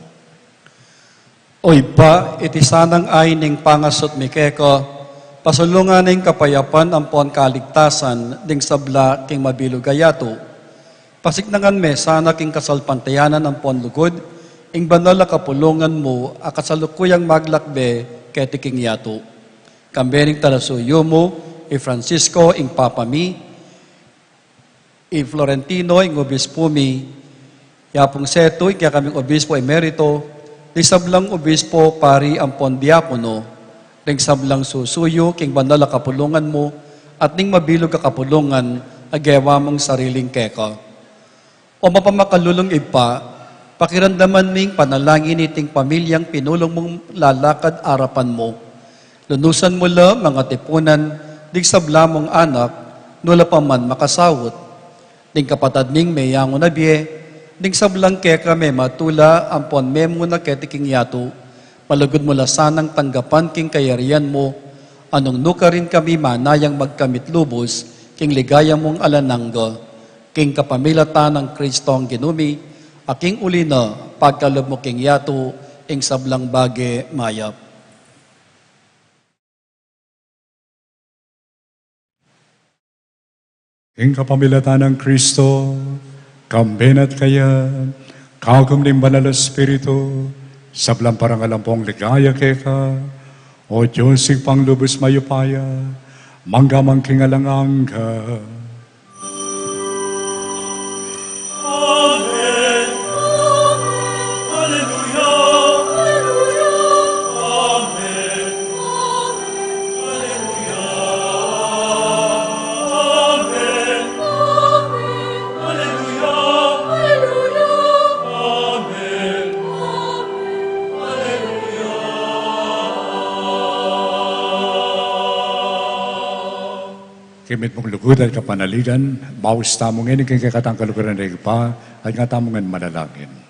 O Ibpa, iti sanang ain ning pangasut mi keka, pasulungan ing kapayapan ampon kaligtasan ding sabla king mabilug a yatu. Pasiknangan me sana king kasalpantayanan ampon lugud ing banal a kapulungan mu a kasalukuyang maglakbe keti king yatu. Kambe ning talasuyu mu, i Francisco ing Papa mi, i Florentino ing obispu mi, i Apung Setu ing kekaming obispu emerito, ding sablang obispu, pari ampon diakono, ding sablang susuyu king banal a kapulungan mu, at ding mabilug a kapulungan a gewa mung sariling keka. O mapamakalulung Ibpa, pakiramdaman ming panalangin iting pamilyang pinulung mung lalakad arapan mu. Lunusan mu la mangatipunan ding sabla mung anak, nula pa man makasaut. Ding kapatad ming meyangu na bie, ding sablang keka mematula ampon memuna keti king yatu, malugud mu la sanang tanggapan king kayarian mu, a nung nukarin kami manayang magkamit lubus king ligaya mung alang angga, king kapamilatan nang Kristong Ginu mi, a king uli na pagkalub mu king yatu ing sablang bage mayap. Ing kapamilatan nang Kristo, kambe na at kaya, kagum ning Banal a Espiritu, sablang parangal ampong ligaya keka, O Dios, Ibpang lubus mayupaya, mangga man king alang angga. Amen. Alleluia. Alleluia. Amen. Alleluia. Alleluia. King mitmung lugud at kapanaligan, maus tamu ngeni king kekatang kaluguran a Ibpa, at nga tamu ngan manalangin.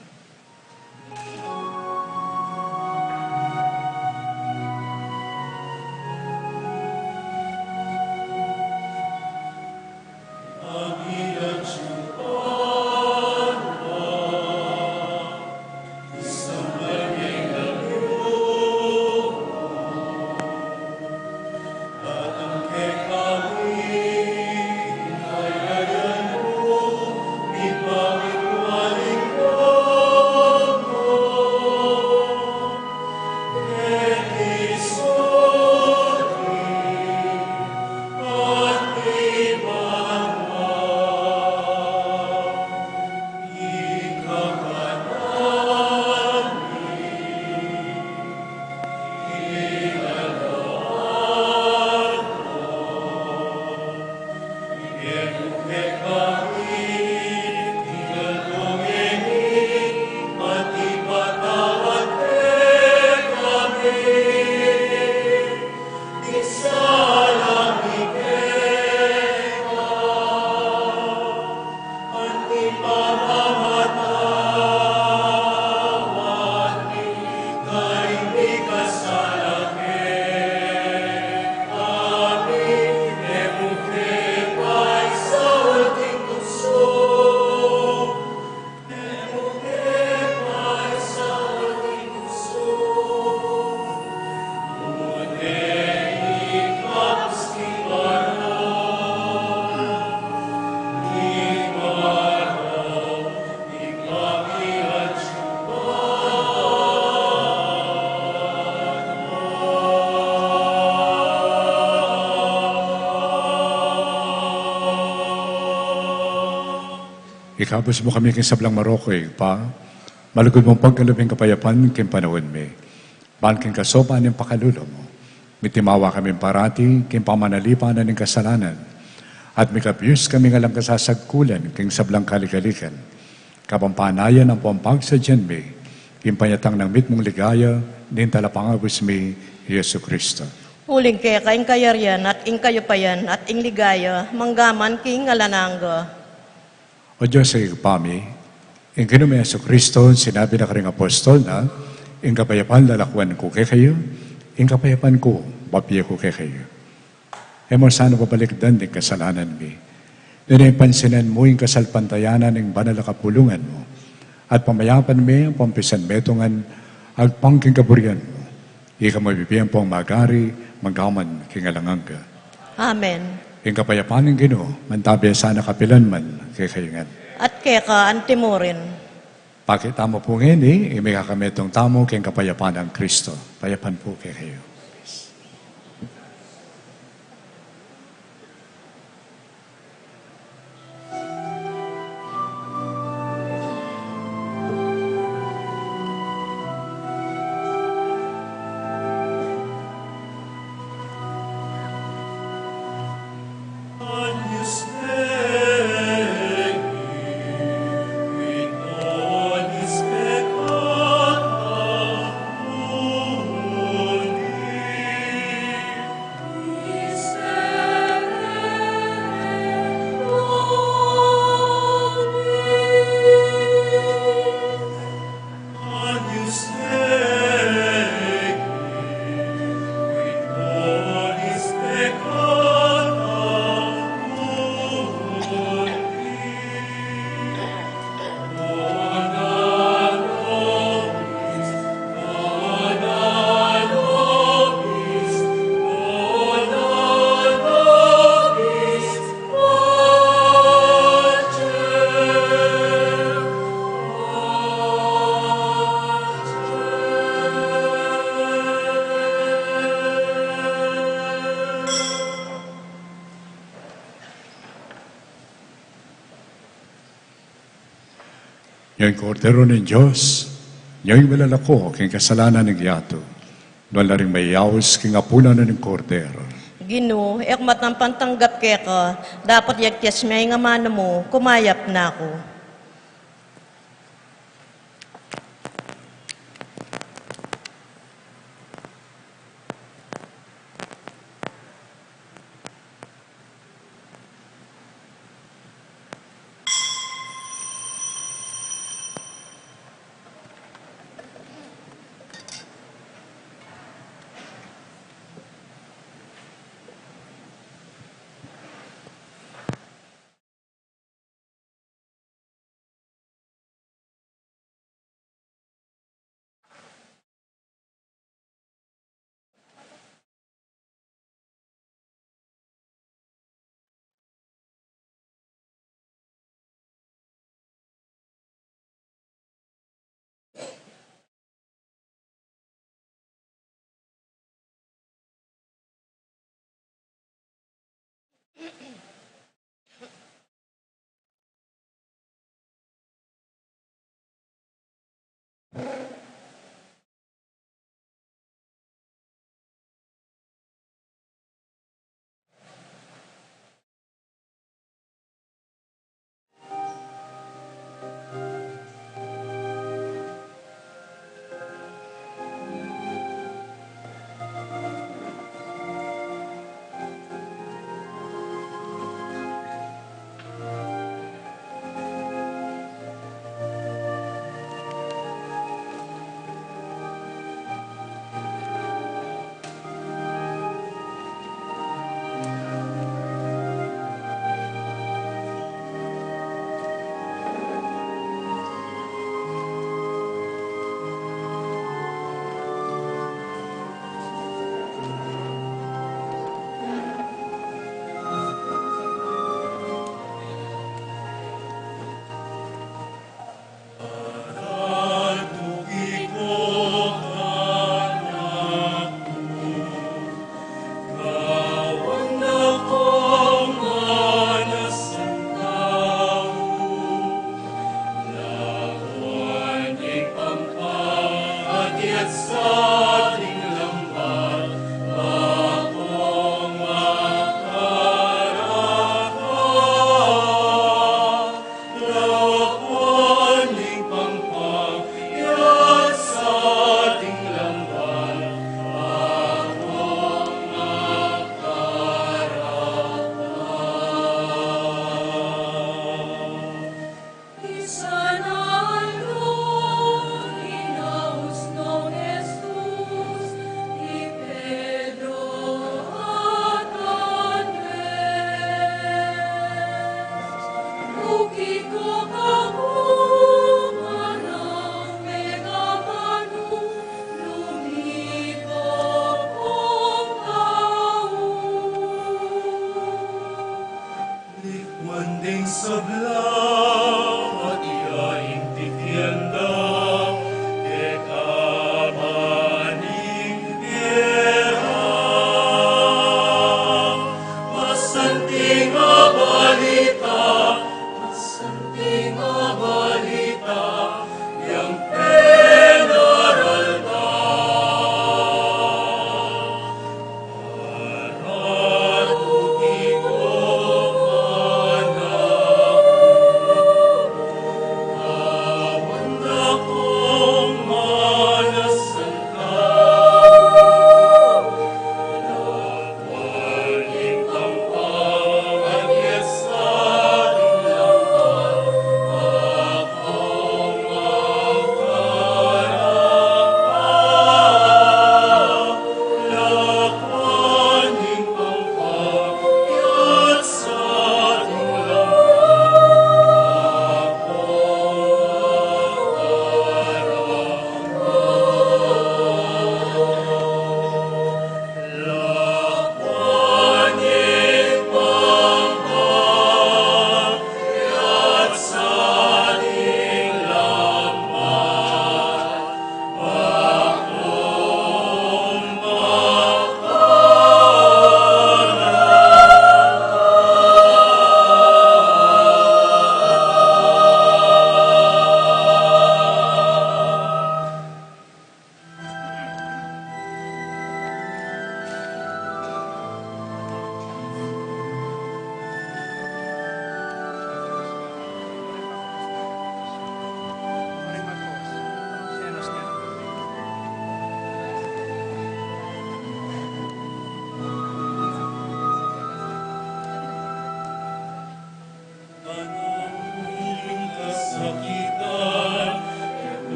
Ikabus mu kami king sablang marok, Ibpa, malugud mung pagkalub ing kapayapan king panaun mi. Ban king kasopan ning pakalulu mu, mitimawa kami parati king pamanalipanan ning kasalanan, at mikabus kami ngan lang kasasagkulan king sablang kaligaligan, kapampanayan ampong pagsadyan mi king panyatang nang mitmung ligaya ning Talapangabus mi, Jesucristo. Uling keka ing kayarian, at ing kayupayan, at ing ligaya, manggaman king alang angga. O Dios a Ibpa mi, ing Ginu ming Jesucristo, sinabi na karing apostol na, "Ing kapayapan lalakuan ku kekayu, ing kapayapan ku bibie ku kekayu." E mu sana babalikdan ding kasalanan mi, nune pansinan mu ing kasalpantayanan ning banal a kapulungan mu, at pamayapan mi ampong pisanmetungan agpang king kaburian mu. Ika mu bibie ampong magari, manggaman king alang angga. Amen. Ing kapayapan ning Ginu, mantabi sana kapilan man kekayu ngan. At keka antimurin. Pakit tamu pu ngeni ing mikakametung tamu king kapayapan nang Kristo. Payapan pu kekayu. Nya ing Kordero ning Dios, nya ing milalako king kasalanan ning yatu. Nuan la ring mayaus king apunan ning Kordero. Ginu, e ku matang pantanggap keka, dapot ya king tias me ing amanu mu, kumayap na ku.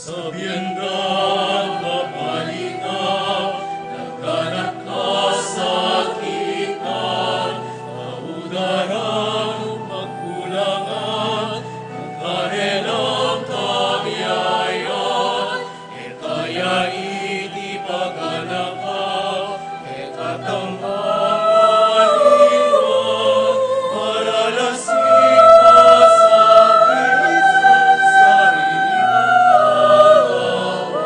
Sabyan da kapalit na, nagkanak kasakitan, kaudaran, magkulangan, karelang kabiayan, e kaya iti paganaka, e katang aliwa, maralasin ka sa Kristo, sarili mong katawan.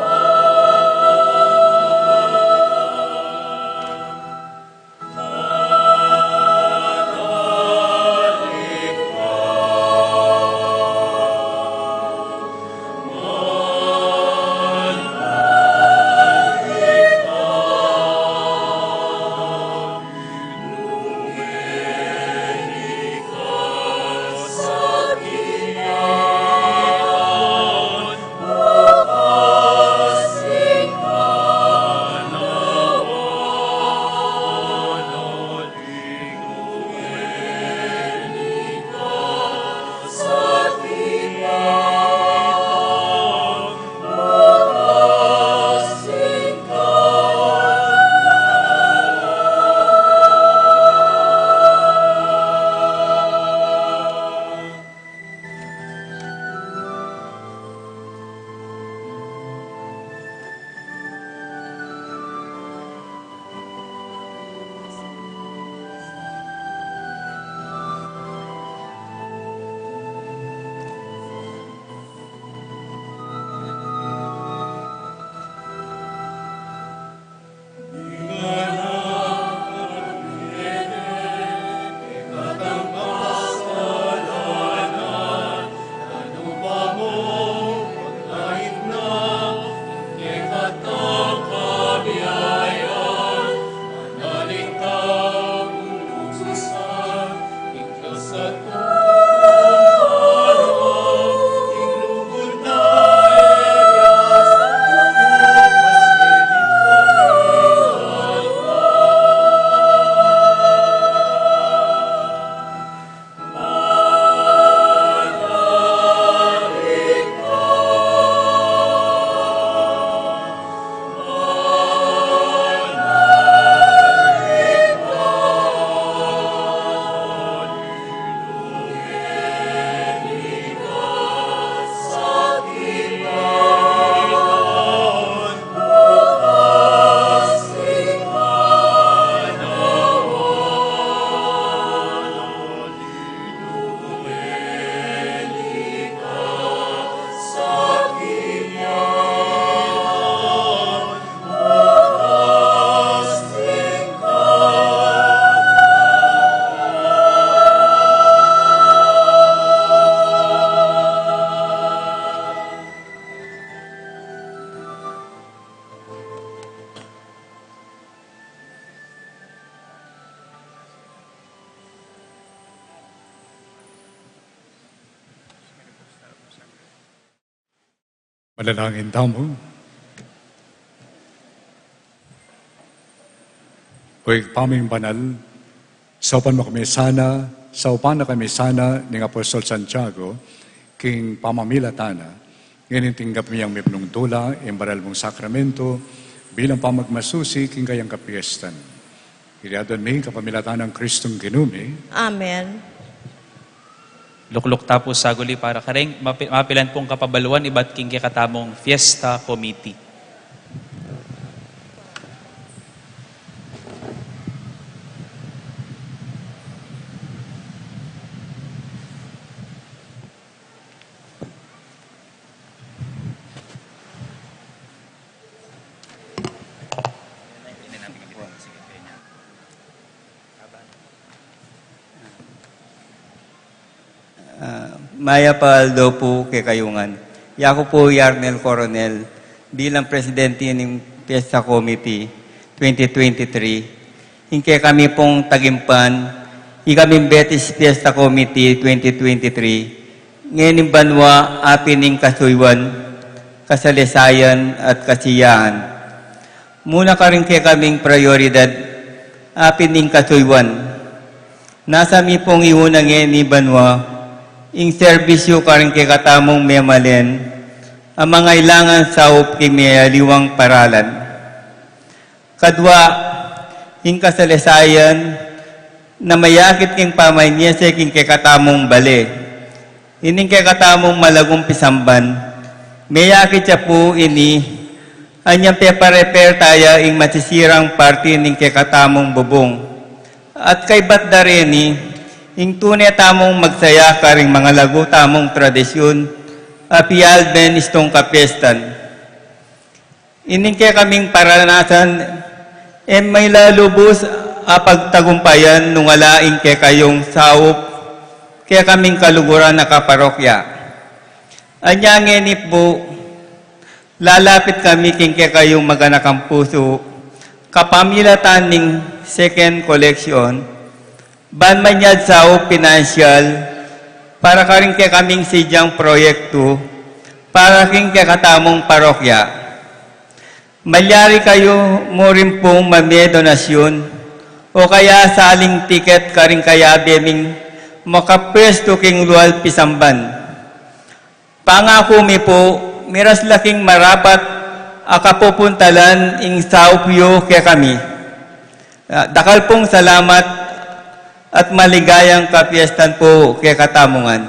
Manalangin tamu. O Ibpa ming banal, saupan mu kami sana, saupan na kami sana ning Apostol Santiago, king pamamilatan na, ngeni tinggap mi yang mipnung tula, ing banal mung sakramento, bilang pamagmasusi king kayang kapiestan. Iti aduan mi kapamilatan nang Kristong Ginu mi. Amen. Lukluk ta pu saguli para karing mapi-, mapilan pung kapabaluan ibat king kekatamung Fiesta Committee. Ah, mayap a aldo pu kekayu ngan. Yaku pu i Arnel Coronel bilang presidente ning Fiesta Committee twenty twenty-three. Ing kekami pung tagimpan, ikaming Betis Fiesta Committee twenty twenty-three, ngening banua atin ing kasuyuan, kasalisayan, at kasiyahan. Muna karing kekaming prioridad, atin ing kasuyuan. Nasa mi pung iuna ngeni banua, ing serbisyu karing kekatamung memalen, A mangailangan saup king miyayaliwang paralan. Kadwa, ing kasalesayan na mayakit king pamainese king kekatamung bale. Ining kekatamung malagung pisamban, mayakit ya pu ini, anyang pepa-repair taya ing masisirang parti ning kekatamung bubung. At kaybat da reni, ing tune tamung magsaya karing mangalagu tamung tradisyun, a pialben istung kapiestan. Ining kekaming paranasan, e malalubus a pagtagumpayan nung ala ing kekayung saup, kekaming kaluguran a kaparokya. Anya ngeni pu, lalapit kami king kekayung maganakang pusu, kapamilatan ning second collection, ban manyad saup pinansyal para karing kekaming sidyang proyektu para king kekatamung parokya. Malyari kayu mu rin pung mamie donasyun o kaya saling tiket karing kayabe ming makapwestu king lual pisamban. Pangaku mi pu, miras la king marapat a kapupuntalan ing saup yu kekami. Ah, dakal pung salamat at maligayang kapiestan pu kekatamu ngan.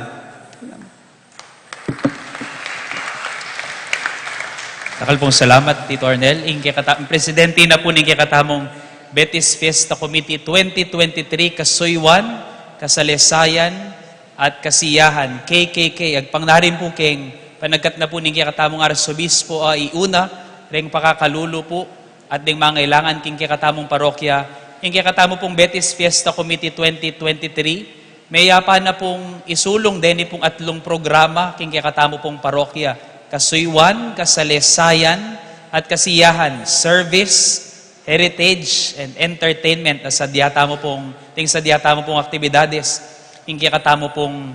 Dakal pung salamat, Tito Arnel. Ing kekata-, ing presidente na pu ning kekatamung Betis Fiesta Committee twenty twenty-three, kasuyuan, kasalesayan, at kasiyahan, K K K. Agpang na rin pu keng panagkat na pu ning kekatamung arsobispo a iuna reng pakakalulu pu at deng mangailangan king kekatamung parokya. Ing kekatamu pung Betis Fiesta Committee twenty twenty-three, meyapa na pung isulung deni pung atlung programa king kekatamu pung parokya, kasuyuan, kasalesayan, at kasiyahan, service, heritage, and entertainment. Nasa diatamu pung, ting sa diatamu pung aktibidades king kekatamu pung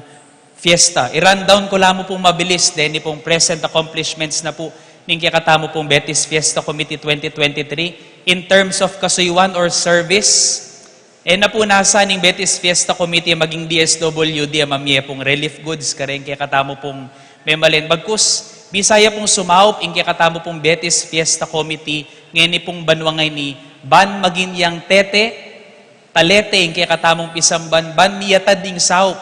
fiesta. I-rundown ku la mu pung mabilis deni pung present accomplishments na pu ning kekatamu pung Betis Fiesta Committee twenty twenty-three in terms of kasuyuan or service. E na pu nasa ning Betis Fiesta Committee maging D S W D a mamie pung relief goods kareng kekatamu pung memalen. Bagkus, bisa ya pung sumaup ing kekatamu pung Betis Fiesta Committee ngeni pung banua ngeni ban maging yang tete, talete ing kekatamung pisamban ban miyatad ing saup.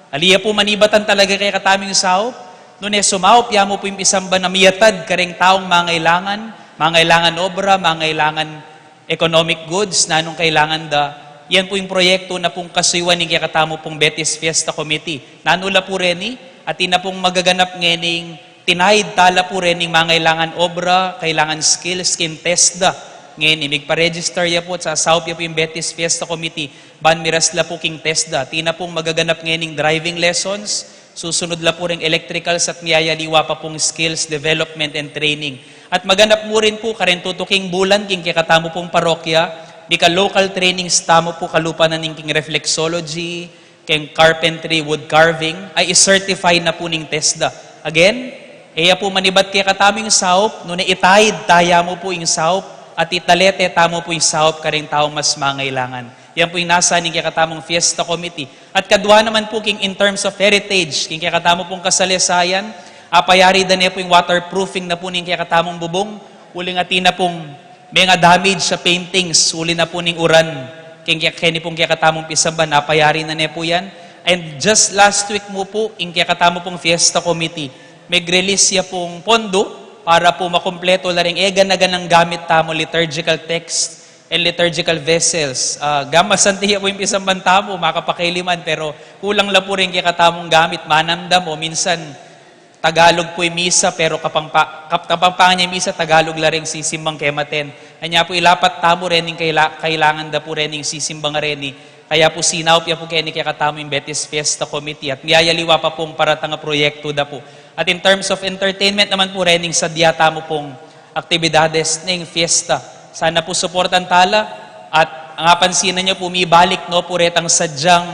Ali ya pu manibatan talaga kekatamu ing saup, nune sumaup ya mu pu ing pisamban a miyatad kareng taung mangailangan, mangailangan obra, mangailangan economic goods, nanung kailangan da. Yan pu ing proyektu na pung kasuyuan ning kekatamu pung Betis Fiesta Committee. Nanu la pu reni, atin na pung magaganap ngening tinaid tala pu rening mangailangan obra, kailangan skills king TESDA. Ngeni, migpa-register ya pu at sasaup ya pu ing Betis Fiesta Committee ban miras la pu king TESDA. Atin na pung magaganap ngening driving lessons, susunod la pu reng electricals at miyayaliwa pa pung skills development and training. At maganap mu rin pu kareng tutuking bulan king kekatamu pung parokya, mika-local trainings tamu pu kalupa na ning king reflexology, keng carpentry, wood carving, ay i-certify na pu ning TESDA. Again, e ya pu manibat kekatamu ing saup, nune itaid taya mu pu ing saup, at italete tamu pu ing saup kareng taung mas mangailangan. Yan pu ing nasa ning kekatamung Fiesta Committee. At kadua naman pu king in terms of heritage, king kekatamu pung kasalesayan, apayari da ne pu ing waterproofing na pu ning kekatamung bubung, uling atin na pung menga damage a paintings, uli na pu ning uran, keng keni pung kekatamung pisamban, apayari na ne pu yan. And just last week mu pu, ing kekatamu pung Fiesta Committee, meg-release ya pung pondo para pu makumpleto la ring e gana-ganang gamit tamu, liturgical text and liturgical vessels. Ah, gamasanti ya pu ing pisamban tamu, makapakailiman, pero kulang la pu ring kekatamung gamit, manamdam o minsan Tagalog pu ing misa, pero Kapampa-, Kap-, Kapampangan ya ing misa, Tagalog la ring sisimbang kematen. Anya pu ilapat tamu rening kaila-, kailangan da pu rening sisimbang reni. Kaya pu sinaup ya pu keni kekatamu ing Betis Fiesta Committee at miyayaliwa pa pung paratang a proyektu da pu. At in terms of entertainment naman pu rening sadya tamu pung aktibidades ning fiesta, sana pu suportan tala at ang apansinan yu pu, mibalik no pu retang sadyang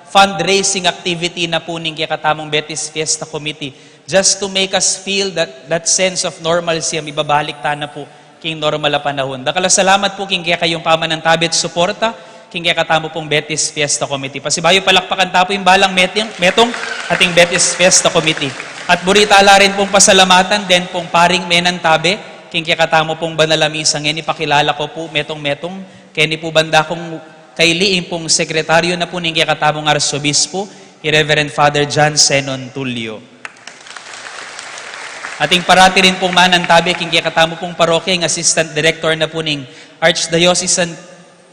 fundraising activity na pu ning kekatamung Betis Fiesta Committee. Just to make us feel that, that sense of normalcy, a mibabalik tana pu king normal a panahun. Dakal a salamat pu king kekayung pamanantabe at suporta king kekatamu pung Betis Fiesta Committee. Pasibayu palakpakan ta pu ing balang meting-, metung ating Betis Fiesta Committee. At buri tala rin pung pasalamatan den pung paring menantabe king kekatamu pung banal a misa ngeni. Pakilala ku pu metung-metung, keni pu banda kung kaili ing pung sekretaryu na pu ning kekatamung arsobispu, i Reverend Father John Zenon Tulio. At ing parati rin pung manantabe king kekatamu pung parokya, ing assistant director na pu ning Archdiocesan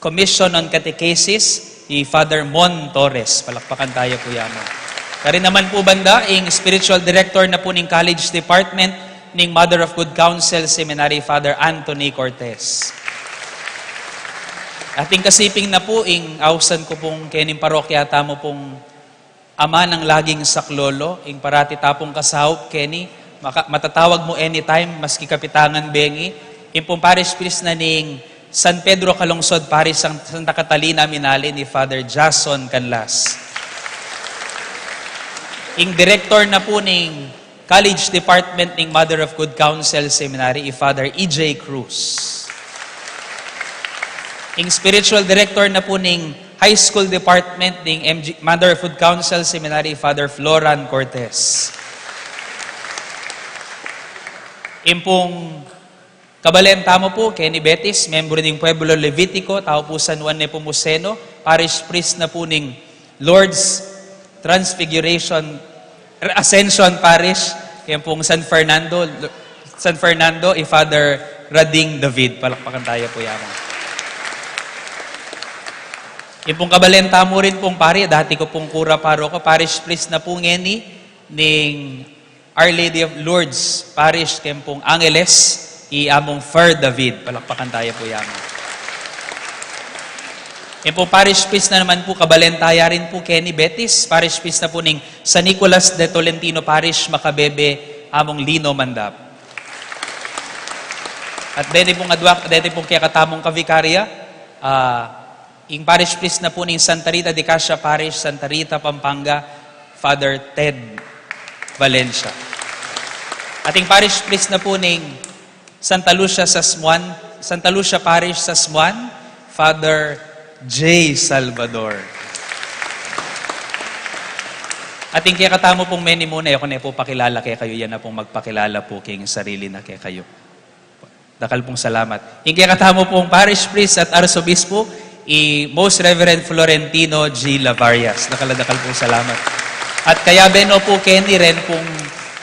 Commission on Catechesis, i Father Mon Torres. Palakpakan taya pu ya mu. Karin naman pu banda, ing spiritual director na pu ning college department ning Mother of Good Counsel Seminary, Father Anthony Cortez. At ing kasiping na pu, ing ausan ku pung kening parokya tamu pung ama nang laging saklolo, ing parati ta pung kasaup keni, maka-, matatawag mu anytime, maski kapitangan bengi, ing pung parish priest na ning San Pedro Calungsod Parish, San-, Santa Catalina, Minalin, i Father Jason Canlas. Ing director na pu ning College Department ning Mother of Good Counsel Seminary, i Father E J Cruz. Ing spiritual director na pu ning High School Department ning M G, Mother of Good Counsel Seminary, Father Floran Cortez. Ing pung kabalen tamu pu, keni Betis, membro ning Pueblo Levitico, tau pu San Juan Nepomuceno, parish priest na pu ning Lourdes Transfiguration, Ascension Parish, keni pung San Fernando, San Fernando, i Father Rading David. Palakpakan taya pu ya mu. Ing pung kabalen tamu rin pung pari, dati ku pung kura paroko, parish priest na pu ngeni ning Our Lady of Lourdes Parish, keni pung Angeles, i Among Fer David. Palakpakan taya pu ya mu. Ing pung parish priest na naman pu, kabalen taya rin pu keni Betis, parish priest na pu ning San Nicolas de Tolentino Parish, makabebe, Among Lino Mandap. At deni pung adwak, deni pung kekatamung kavikarya, ah, ing parish priest na pu ning Santa Rita de Cascia Parish, Santa Rita, Pampanga, Father Ted Valencia. At ing parish priest na pu ning Santa Lucia Sasmuan, Santa Lucia Parish, Sasmuan, Father J Salvador. At ing kekatamu pung menimuna, e ku ne pu pakilala kekayu, ya na pung magpakilala pu king sarili na kekayu. Dakal pung salamat. Ing kekatamu pung parish priest at arsobispo, i Most Reverend Florentino G Lavarias. Dakal a dakal pung salamat. At kayabe no pu keni ren pung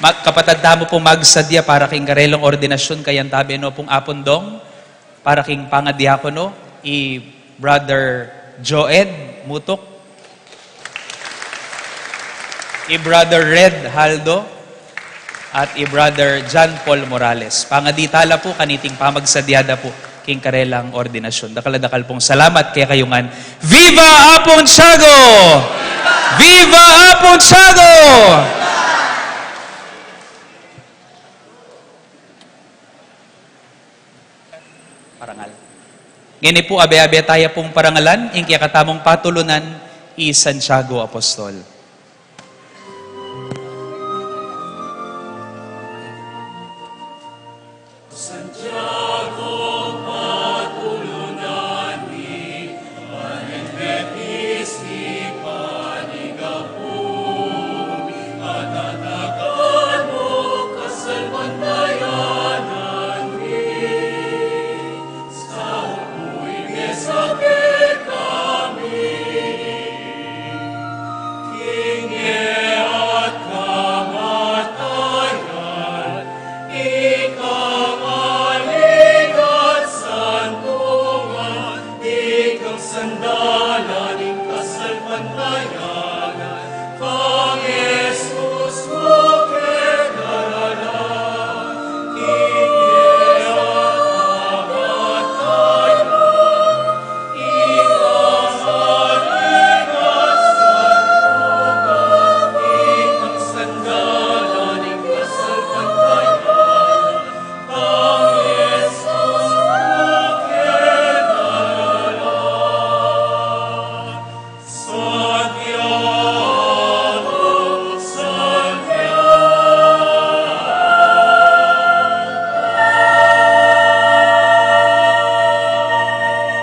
mag-, kapatad tamu pung magsadya para king karelang ordinasyun, kayantabe no pung Apung Dong, para king pangadiakono, i Brother Joed Mutuk, i Brother Red Haldo, at i Brother John Paul Morales. Pangadi tala pu kaniting pamagsadya da pu king karelang ordinasyun. Dakal a dakal pung salamat kekayu ngan. Viva Apung Tiago! Viva Apung Tiago! Parangal. Ngeni pu, abe-abe taya pung parangalan ing kekatamung patulunan, i Santiago Apostol. Santiago, patulunan mi, Ika ngaligat santungan, ika sandalan ning kasalpantayanan, Kang Jesus mo kekadaralan, ika ngaligat santungan, ika sandalan ning kasalpantayanan,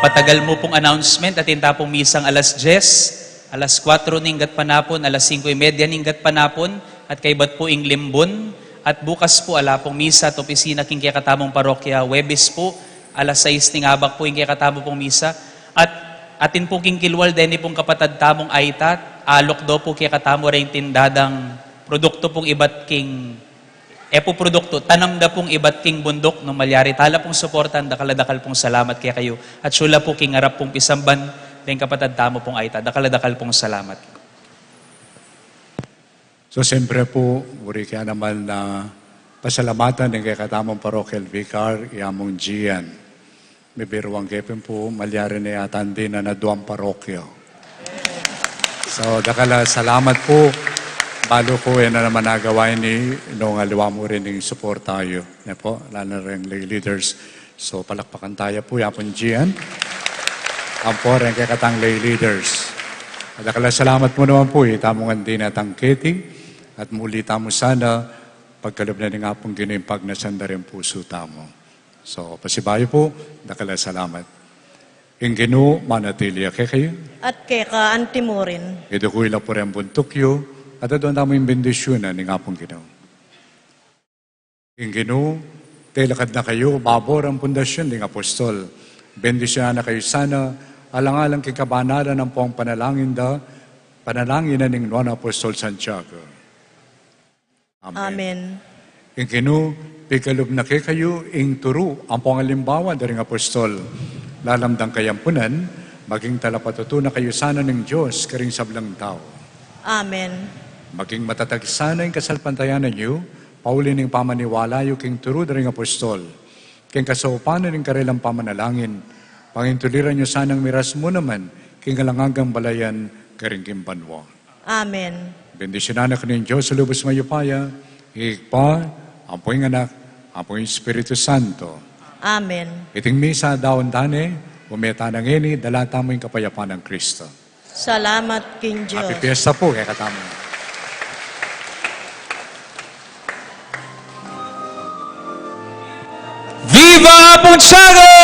Patagal mu pung announcement, atin ta pung misang alas diyes, alas kuwatro ning gatpanapun, alas singko y media ning gatpanapun, At kaybat pu ing Limbun, at bukas pu ala pung misa at opisina king kekatamung parokya, Huwebes pu, alas sais ning abak pu ing kekatamu pung misa, at atin pu king kilwal deni pung kapatad tamung Aitat, alok do pu kekatamu reng tinda dang produktu pung ibat king, e pu produktu, tanam da pung ibat king bunduk, nung malyari tala pung suportan, dakal a dakal pung salamat kekayu, at sula pu king arap pung pisamban deng kapatad tamu pung Aitat, dakal a dakal pung salamat. So, siyempre pu, buri ke naman na pasalamatan ing kekatamung parochial vicar, i Among Gian. Mibiruan ke pin pu, malyari ne yata ing dina na duang parokya. So, dakal a salamat pu. Balu ku e na naman agawa ini nung aliwa mu rin ing suporta yu. Ne pu, lalo na ring lay leaders. So, palakpakan taya pu i Apung Gian. Ampo reng kekatang lay leaders. At dakal a salamat mu naman pu, itamung andi na tangketi. At muli tamu sana, pagkalub na ning Apung Ginu ing pagnasan da ring pusu tamu. So, pasibayu pu, dakal a salamat. Ing Ginu manatili ya kekayu. At keka anti mu rin. Idukui la pu ring buntuk yu, at aduan tamu ing bendisyunan ning Apung Ginu. Ing Ginu, telakad na kayu, babo rang pundasyun ding apostol. Bendisyunan na kayu sana, alang-alang king kabanalan ampong panalangin da, panalangin na ning Nuan a Apostol Santiago. Amen. Amen. Ing Ginu, pikalub na kekayu ing turu ampong alimbawa da ring apostol. Lalam dang kayampunan, maging talapatutu na kayu sana ning Dios karing sablang tau. Amen. Maging matatag sana ing kasalpantayanan yu, pauli ning pamaniwala yu king turu da ring apostol. King kasaupan na ning karelang pamanalangin, pangintuliran yu sanang miras mu naman king alang anggang balayan karing king banua. Amen. Bendisyunan na kayu ning Dios a lubus mayupaya, Ibpa, ampo ing Anak, ampo ing Espiritu Santo. Amen. Iting misa daun tane, ume tana ngeni, dala tamu ing kapayapan nang Kristo. Salamat king Dios. Happy Fiesta pu kekatamu. Viva Apung Tiago!